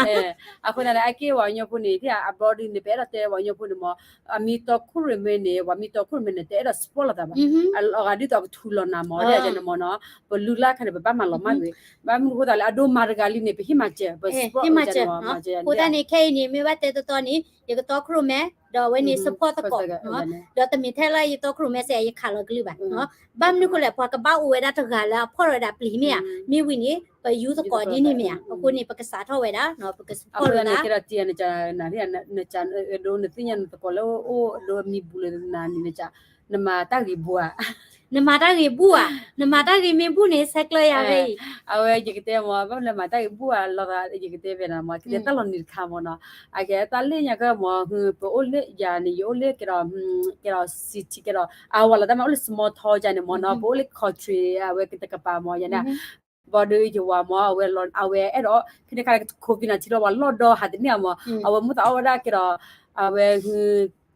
အဃိသတးန့ၣ် အါတက့ၢ်ပှၤကညီဖိန့ၣ် အဘျီဒ်န့ၣ် ပအဲၣ်ဒိးတဲပှၤကညီဖိန့ၣ်မ့ၢ် အမ့ၢ်တီခိၣ်ရိၣ်မဲန့ၣ် ပှၤမ့ၢ်တီခိၣ်ရိၣ်မဲန့ၣ် တအဲၣ်ဒိး support လိာ်သးဘၣ်, အလီၤဂာ်ဒ်သိးအကထူးလီၤနၤမ့ၢ် ဒ်န့ၣ်မ့ၢ်နီၤ, ပလုၢ်လၢ်ခါန့ၣ် ပဘၣ်မၤလီၤမၢ်ကွံာ်, ဘၣ်မနုၤဃိသးလၢ အဒိမၤတဂၤလံန့ၣ် ပဟ့ၣ်မၤစၢၤ ပ support မၤစၢၤ, အဃိသတးန့ၣ် ခဲအံၤန့ၣ် မ့ၢ်ဘၣ်တဲတီတီန့ၣ် ယကတီခိၣ်ရိၣ်မဲ ဒီးအဝဲန့ၣ် support သကိး, ဒီးတမ့ၢ်ထဲလၢယတီခိၣ်ရိၣ်မဲစ့ၢ် ယခးလီၤကလုၢ်ဘၣ်, ဘၣ်မနုၤဃိလဲၣ် ပှၤကဘၣ်အိၣ်ဝဲဒၣ်တဂၤလၢအဖီၣ်ထီၣ်ဝဲဒၣ်ပျံၤမ့ၢ်ဧါ, မ့ၢ်ဝံၤန့ၣ် ပယူသကိးဒ်န့ၣ်မ့ၢ်ဧါ, အဃိန့ၣ် ပကစးထီၣ်ဝဲဒၣ် ပက support လိာ်သး နကဲဒီးတံၤနကန နကဒိးနသ့ၣ်ညါနသကိးလၢအိၣ် ဒိးမံၤဘူးလၢနၤန့ၣ် နမၤတၢ်ဂ့ၤဘူးဧါ, နမၤတၢ်ဂ့ၤဘူးဧါ, နမၤတၢ်ဂ့ၤမ့ၢ်ဘူးန့ၣ် ဆဲးကျၢယၤဖဲအံၤ, အဝဲယကတဲမ့ၢ် ဘၣ်မနုၤမၤတၢ်ဂ့ၤဘူးဧါ လီၤသး ယကတဲဖဲန့ၣ်မ့ၢ် ကတဲတၢ်လီၤနံၤတခါမ့ၢ်နီၤ, အကဲတၢ်လၢညါကမ့ၢ် ပအိၣ်လၢယၤန့ၣ် ယအိၣ်လၢကဲဒီး ကဲဒီး city ကဲဒီး အဝဲလီၤတၢ်မ့ၢ်အိၣ်လၢ small town ယၤန့ၣ်မ့ၢ်နီၤ, ပအိၣ်လၢ country အဝဲကတကပၤမ့ၢ်ယၤန့ၣ် ဘျီဒီးယဝၤမ့ၢ် အဝဲအဲၣ်ဒိး ဖဲန့ၣ်ခါ COVID nineteen လီၤ ပှၤလီၢ်ဒီဟးတန့ၢ်မ့ၢ် အဝဲမ့ၢ်သးအီၣ်ဝဲဒၣ်ကဲဒီး အဝဲ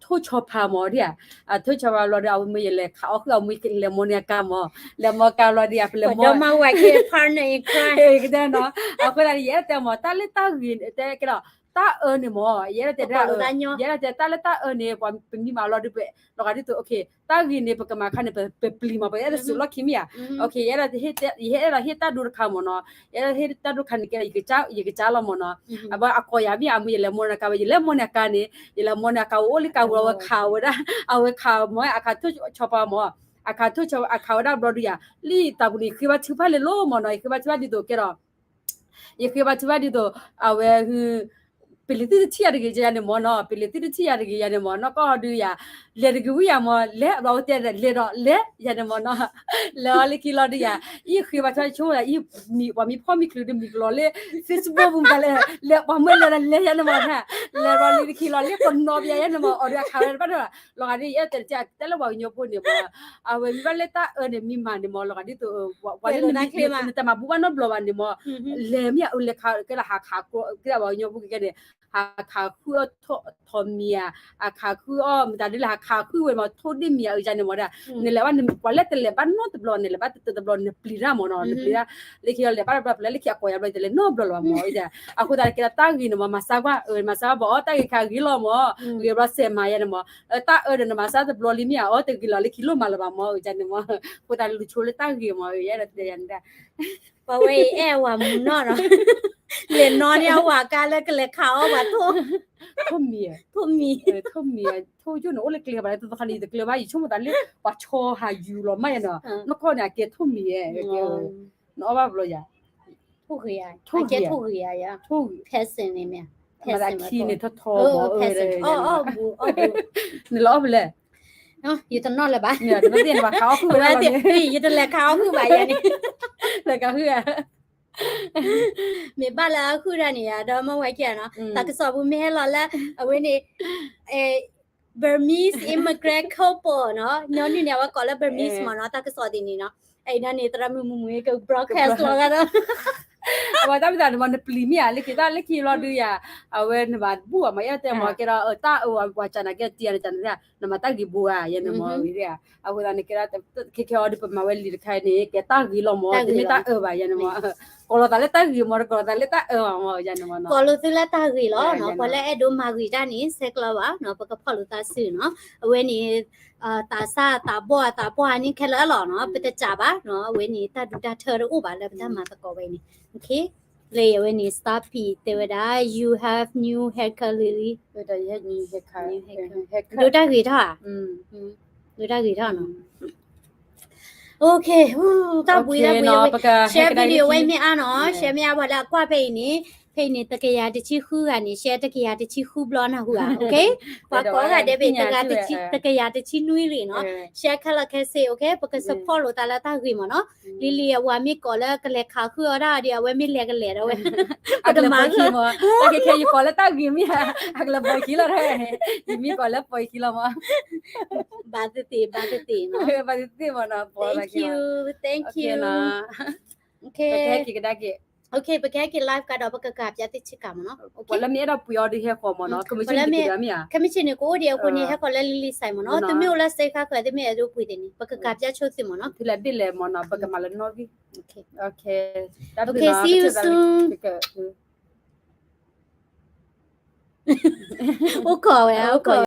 ထိၣ်ဆီဖါမ့ၢ် ဒ်ဧါ, အထိၣ်ဆီဖါဘျီဒီး အဝဲမ့ၢ်ယလဲၤခးအီၣ်ဃုာ် အဝဲမ့ၢ်လဲၤမိၢ်န့ၢ်အကါမ့ၢ် လဲၤမိၢ်ကါဘျီဒီး ပလဲၤမိၢ် ကတဲနီၤ အဃိသတးန့ၣ် ယအဲၣ်ဒိးတဲမ့ၢ် တၢ်လၢတၢ်ဂ့ၤ တဲကဲဒီး တၢ်အၢန့ၣ်မ့ၢ် ယအဲၣ်ဒိးတဲ ယအဲၣ်ဒိးတဲတၢ်လၢတၢ်အၢန့ၣ် ပှၤပမံၤမးလီၤဒီး လီၤဂာ်ဒ်သိး တၢ်ဂ့ၤန့ၣ် ပကမၤခါန့ၣ် ပပျံၤမး ပအဲၣ်ဒိးစူးလီၢ်ခံမ့ၢ်ဧါ, ယအဲၣ်ဒိးဟ့ၣ်တၢ်ဒိတခါမ့ၢ်နီၤ, ယအဲၣ်ဒိးဟ့ၣ်တၢ်ဒိတခါန့ၣ် ကဲဒီး ယကစၢ်လီၤမ့ၢ်နီၤ, အဘၣ်အကိးယၤမ့ၢ် အမ့ၢ်ယလဲၤမိၢ်န့ၢ်အကါဝဲ ယလဲၤမိၢ်န့ၢ်အကါန့ၣ် ယလဲၤမိၢ်န့ၢ်အကါဝဲ အိၣ်လၢကါဝဲ အဝဲခးဝဲဒၣ် အဝဲခးမ့ၢ် အခးထိၣ်ဆီဖါမ့ၢ် အခးထိၣ်ဆီ အခးဝဲဒၣ်ဘျီဒုးယၤ လၢယသးပူၤန့ၣ် ယဃ့ဘါထုကဖၣ်လၢာ်လီၤမ့ၢ်နီၤ, ယဃ့ဘါထုကဖၣ်ဒ်သိးကဲဒီး ယဃ့ဘါထုကဖၣ်ဒ်သိး အဝဲ ပလံၤသုတထံၣ်ယၤတဂ့ၤယၤန့ၣ်မ့ၢ်နီၤ, ပလံၤသုတထံၣ်ယၤတဂ့ၤယၤန့ၣ်မ့ၢ်နီၤ, ကီၢ်ဒုးယၤ လဲၤတဂ့ၤဝံၤယၤမ့ၢ် လဲၤဘျီဝဲတဲလဲၤဒီးလဲၤယၤန့ၣ်မ့ၢ်နီၤ, လဲၤအီၤလၢခံလီၤဒုးယၤ ယဃ့ဘါထုကဖၣ်ဆိဝဲဒၣ် ယမံၤပှၤမံၤဖီၣ်မံၤချုးဒီးမံၤကလီၤလၢ Facebook ပူၤမတၤလဲၣ်, လဲၤပှၤမၢလဲၤဒီးလဲၤယၤန့ၣ်မ့ၢ်, လဲၤဘျီလံတခံလီၤ လၢကနီၤပယၤယၤန့ၣ်မ့ၢ် အီၤဒုးအခးဝဲဒၣ်တဘၣ်န့ၣ်ဘၣ်, လီၤဂာ်ဒ်ယအဲၣ်တဲတကဲ တဲလၢပှၤကညီဖိန့ၣ်မ့ၢ် အဝဲမ့ၢ်ဘၣ်လၢတၢ်အၢန့ၣ် မံမၤန့ၣ်မ့ၢ် လီၤဂာ်ဒ်သိး ပှၤလၢနတမၤဘူၣ်ဘၣ်နီတဘျီဘၣ်န့ၣ်မ့ၢ် လဲၤမ့ၢ်အလဲၤခးကဲဒီးဟးခးကဲဒီး ပှၤကညီဖိကဲန့ၣ် ဟးခးဃုအီၣ်ထိၣ်မံၤဧါ, ဟးခးဃုအီၣ်မတၤဒ်လဲၣ် ဟးခးဃုဝဲမး ထိၣ်ဒ့ၣ်မံၤဧါ အုယၤန့ၣ်မးဒၣ်, နလဲၤဘၣ် ပှၤလၢတလဲၤဘၣ်နီတဘျီ နလဲၤဘၣ်တဘျီ နပျံၤတၢ်မးနီၤ နပျံၤတၢ်, လၢခံအီၤလဲၤဘၣ်တဘျီ ပျံၤလၢခံအကိးယၤဘျီ တလဲၤနီတဘျီလၢၤဘၣ်မး အုယၤ, အဃိသတးကဲဒီးတၢ်ဂ့ၤန့ၣ်မး မၤစၢ်ကွၢ် မၤစၢ်ကွၢ်ဘၣ်အီၣ်တၢ်ဂ့ၤခါဂ့ၤလီၤမး, ဂ့ၤဘျီစဲးမၤယၤန့ၣ်မး, တၢ်အၢဒီးနမၤစၢ်တဘျီလံမ့ၢ်ဧါ အီၣ်တဂ့ၤလီၤ လၢခံလိၣ်မၤလၢၤဘၣ်မး အုယၤန့ၣ်မး, အဃိသတးလူၤဆိလၢတၢ်ဂ့ၤမး ယအဲၣ်ဒိးတဲယၤန့ၣ်ဒၣ် ပဝဲအံၤအဲၣ်ဝၤမူနီၢ်နီၤ, လဲၤနီၢ်န့ၢ်အဝၤကါလၢကလဲၤခးအီၣ်ပှၤထိၣ်, ထိၣ်မံၤ, ထိၣ်မံၤ, ထိၣ်ယိၣ်န့ၣ် အိၣ်လၢကျဲဘၣ်လၢတသီခါန့ၣ် ယတကျဲဘၣ် ယဆိကမိၣ်သးလၢ ပှၤဆီဟးယူၤလီၤမးယၤနီၤ, နကီၢ်န့ၣ် အကဲထိၣ်မံၤဧဲ, နအီၣ်ဘၣ်ဘျီယၤ, ထိၣ်ဂ့ၤဧါ, ထိၣ်ဂ့ၤဧါ, ဖဲစ့ၣ်န့ၣ်မ့ၢ်, မၤသးခံန့ၣ်ထီၣ်ထီၣ်မး, နလီၤအီၣ်ဖဲလဲၣ်, ယတနီၣ်လၢၤဘၣ်, ယတလဲၤခးအီၣ်ဃုာ်ဘၣ်ယၤန့ၣ်, လဲၤခးဃုာ်ဧါ မ့ၢ်ဘၣ်လၢအဃုာ်တၢ်န့ၣ်ယၤ ဒီးမ့ၢ်ဝဲကဲနီၤ တၢ်ကစီၣ်ပူၤမ့ၢ်ဟဲလီၤလၢ အဝဲန့ၣ် Burmese immigrant couple နီၤ, ညီနုၢ်န့ၣ် အဝဲကိးလၢ Burmese မ့ၢ်နီၤ, တၢ်ကစီၣ်ဒ်န့ၣ်နီၤ, အဲၣ်ဒိးန့ၣ် သရၣ်မုၣ်မုၢ်မုၢ်က broadcast လီၤဂၤဒီး အဝဲတၢ်မ့ၢ်သးန့ၣ်မး နပျံၤမ့ၢ်ဧါ လၢခံတၢ်လၢခံလီၤဒုးယၤ, အဝဲနဘၣ်ဘူၣ်ဘၣ်မး အဲၣ်တဲမး ကဲဒီးတၢ်အၢဝၤကၢ်နၤကဲတံၤန့ၣ် နမၤတၢ်ဂ့ၤဘိဧါ ယၤန့ၣ်မး အဃိသတးန့ၣ် ကဲဒီး ခဲခဲအံၤဒီး ပမၤဝဲလံာ်တခါအံၤန့ၣ် ကဲတၢ်ဂ့ၤလီၤမး တမ့ၢ်တၢ်အၢဘၣ် ယၤန့ၣ်မး, ကိးလီၤသးလၢတၢ်ဂ့ၤမး ကိးလီၤသးလၢတၢ်အၢမး ယၤန့ၣ်မးနီၤ, ကိးလိာ်သုလၢတၢ်ဂ့ၤလီၤနီၤ, ပှၤလၢအဲၣ်ဒိးမၤဂ့ၤတၢ်န့ၣ် ဆဲးကျိးဘၣ်နီၤ, ပကဖီၣ်လိာ်သးစုနီၤ, အဝဲန့ၣ် သးစၢ်သးဘီၣ်သးပှၢ်န့ၣ်ခဲလၢာ်လီၤနီၤ, ပတစးဘၣ်နီၤ, အဝဲန့ၣ် တၢ်ဒူတၢ်ထၢတအိၣ်ဘၣ်လၢပတၢ်မၤသကိးဝဲန့ၣ်, လၢအဝဲန့ၣ် Star P တဲဝဲဒၣ် you have new haircut Lily, ဒိတၢ်ဂ့ၤထီၣ်ဧါ, ဒိတၢ်ဂ့ၤထီၣ်နီၤ, OK, တၢ်ဘှံးတၢ်ဘှံး share video ဝဲမ့ၢ်အါနီၤ, share မ့ၢ်အါပှၤလၢအကွၢ်ဖဲအံၤန့ၣ်, ဖဲအံၤန့ၣ် တကယၤတဆံဃုဂၤန့ၣ် share တကယၤတဆံဃုဘျီနၢ်ဟူဧါ, OK, ပှၤကိးဂၤဒဲးဘ့ၣ် တဂၤတဆံ တကယၤတဆံနွံလံနီၤ, share ခဲလၢာ်ခဲဆ့ OK, ပက support လိာ်သးလၢတၢ်ဂ့ၤမးနီၤ, လံလံအဝၤမ့ၢ်ကိးလၢကလဲၤခးဃုာ်အီၣ်တၢ်ဒီး အဝဲမ့ၢ်လဲၤကလဲၤဒီးဝဲ, အကလဲၤပီၢ်ခံမး, တၢ်ခဲခဲယကိးလၢတၢ်ဂ့ၤမ့ၢ်ဧါ, အကလဲၤပီၢ်ခံလီၤ, ယမ့ၢ်ကိးလၢပီၢ်ခံလီၤမး, ဘၣ်သ့ၣ်သ့ၣ် ဘၣ်သ့ၣ်သ့ၣ်နီၤ, ဘၣ်သ့ၣ်သ့ၣ်မးနီၤ, ပီၢ်သးခံ, thank you, thank you, OK, ပကဟဲက့ၤကဒါက့ၤ, OK, ပကဟဲက့ၤ live ကဒီး ပကကးပၠးသ့ၣ်ဆ့ကၤမးနီၤ, ပှၤလၢမ့ၢ်အဲၣ်ဒိးပှ့ၤအီၤဒီးဟဲဃီၤမးနီၤ, ကမ့ၢ်ဆ့န့ၣ်က့ၤဒၣ်မ့ၢ်ဧါ, ခဲမ့ၢ်ဆ့န့ၣ် ကအိၣ်ဒံးအဃိန့ၣ် ဟဲဃီၤလၢလံလံစဲးမးနီၤ, သုမ့ၢ်အိၣ်လၢစဲးခါဃၢၤ သုမ့ၢ်အဲၣ်ဒိးပှ့ၤသ့ၣ်န့ၣ် ပကကးပၠးဆိသုမးနီၤ, ဖဲလဲၣ်ဒ်လဲၣ်မးနီၤ ပကမၤလၢနီၣ်ဂံၢ်, OK, see you soon, အိၣ်ခိးဝဲ, အိၣ်ခိး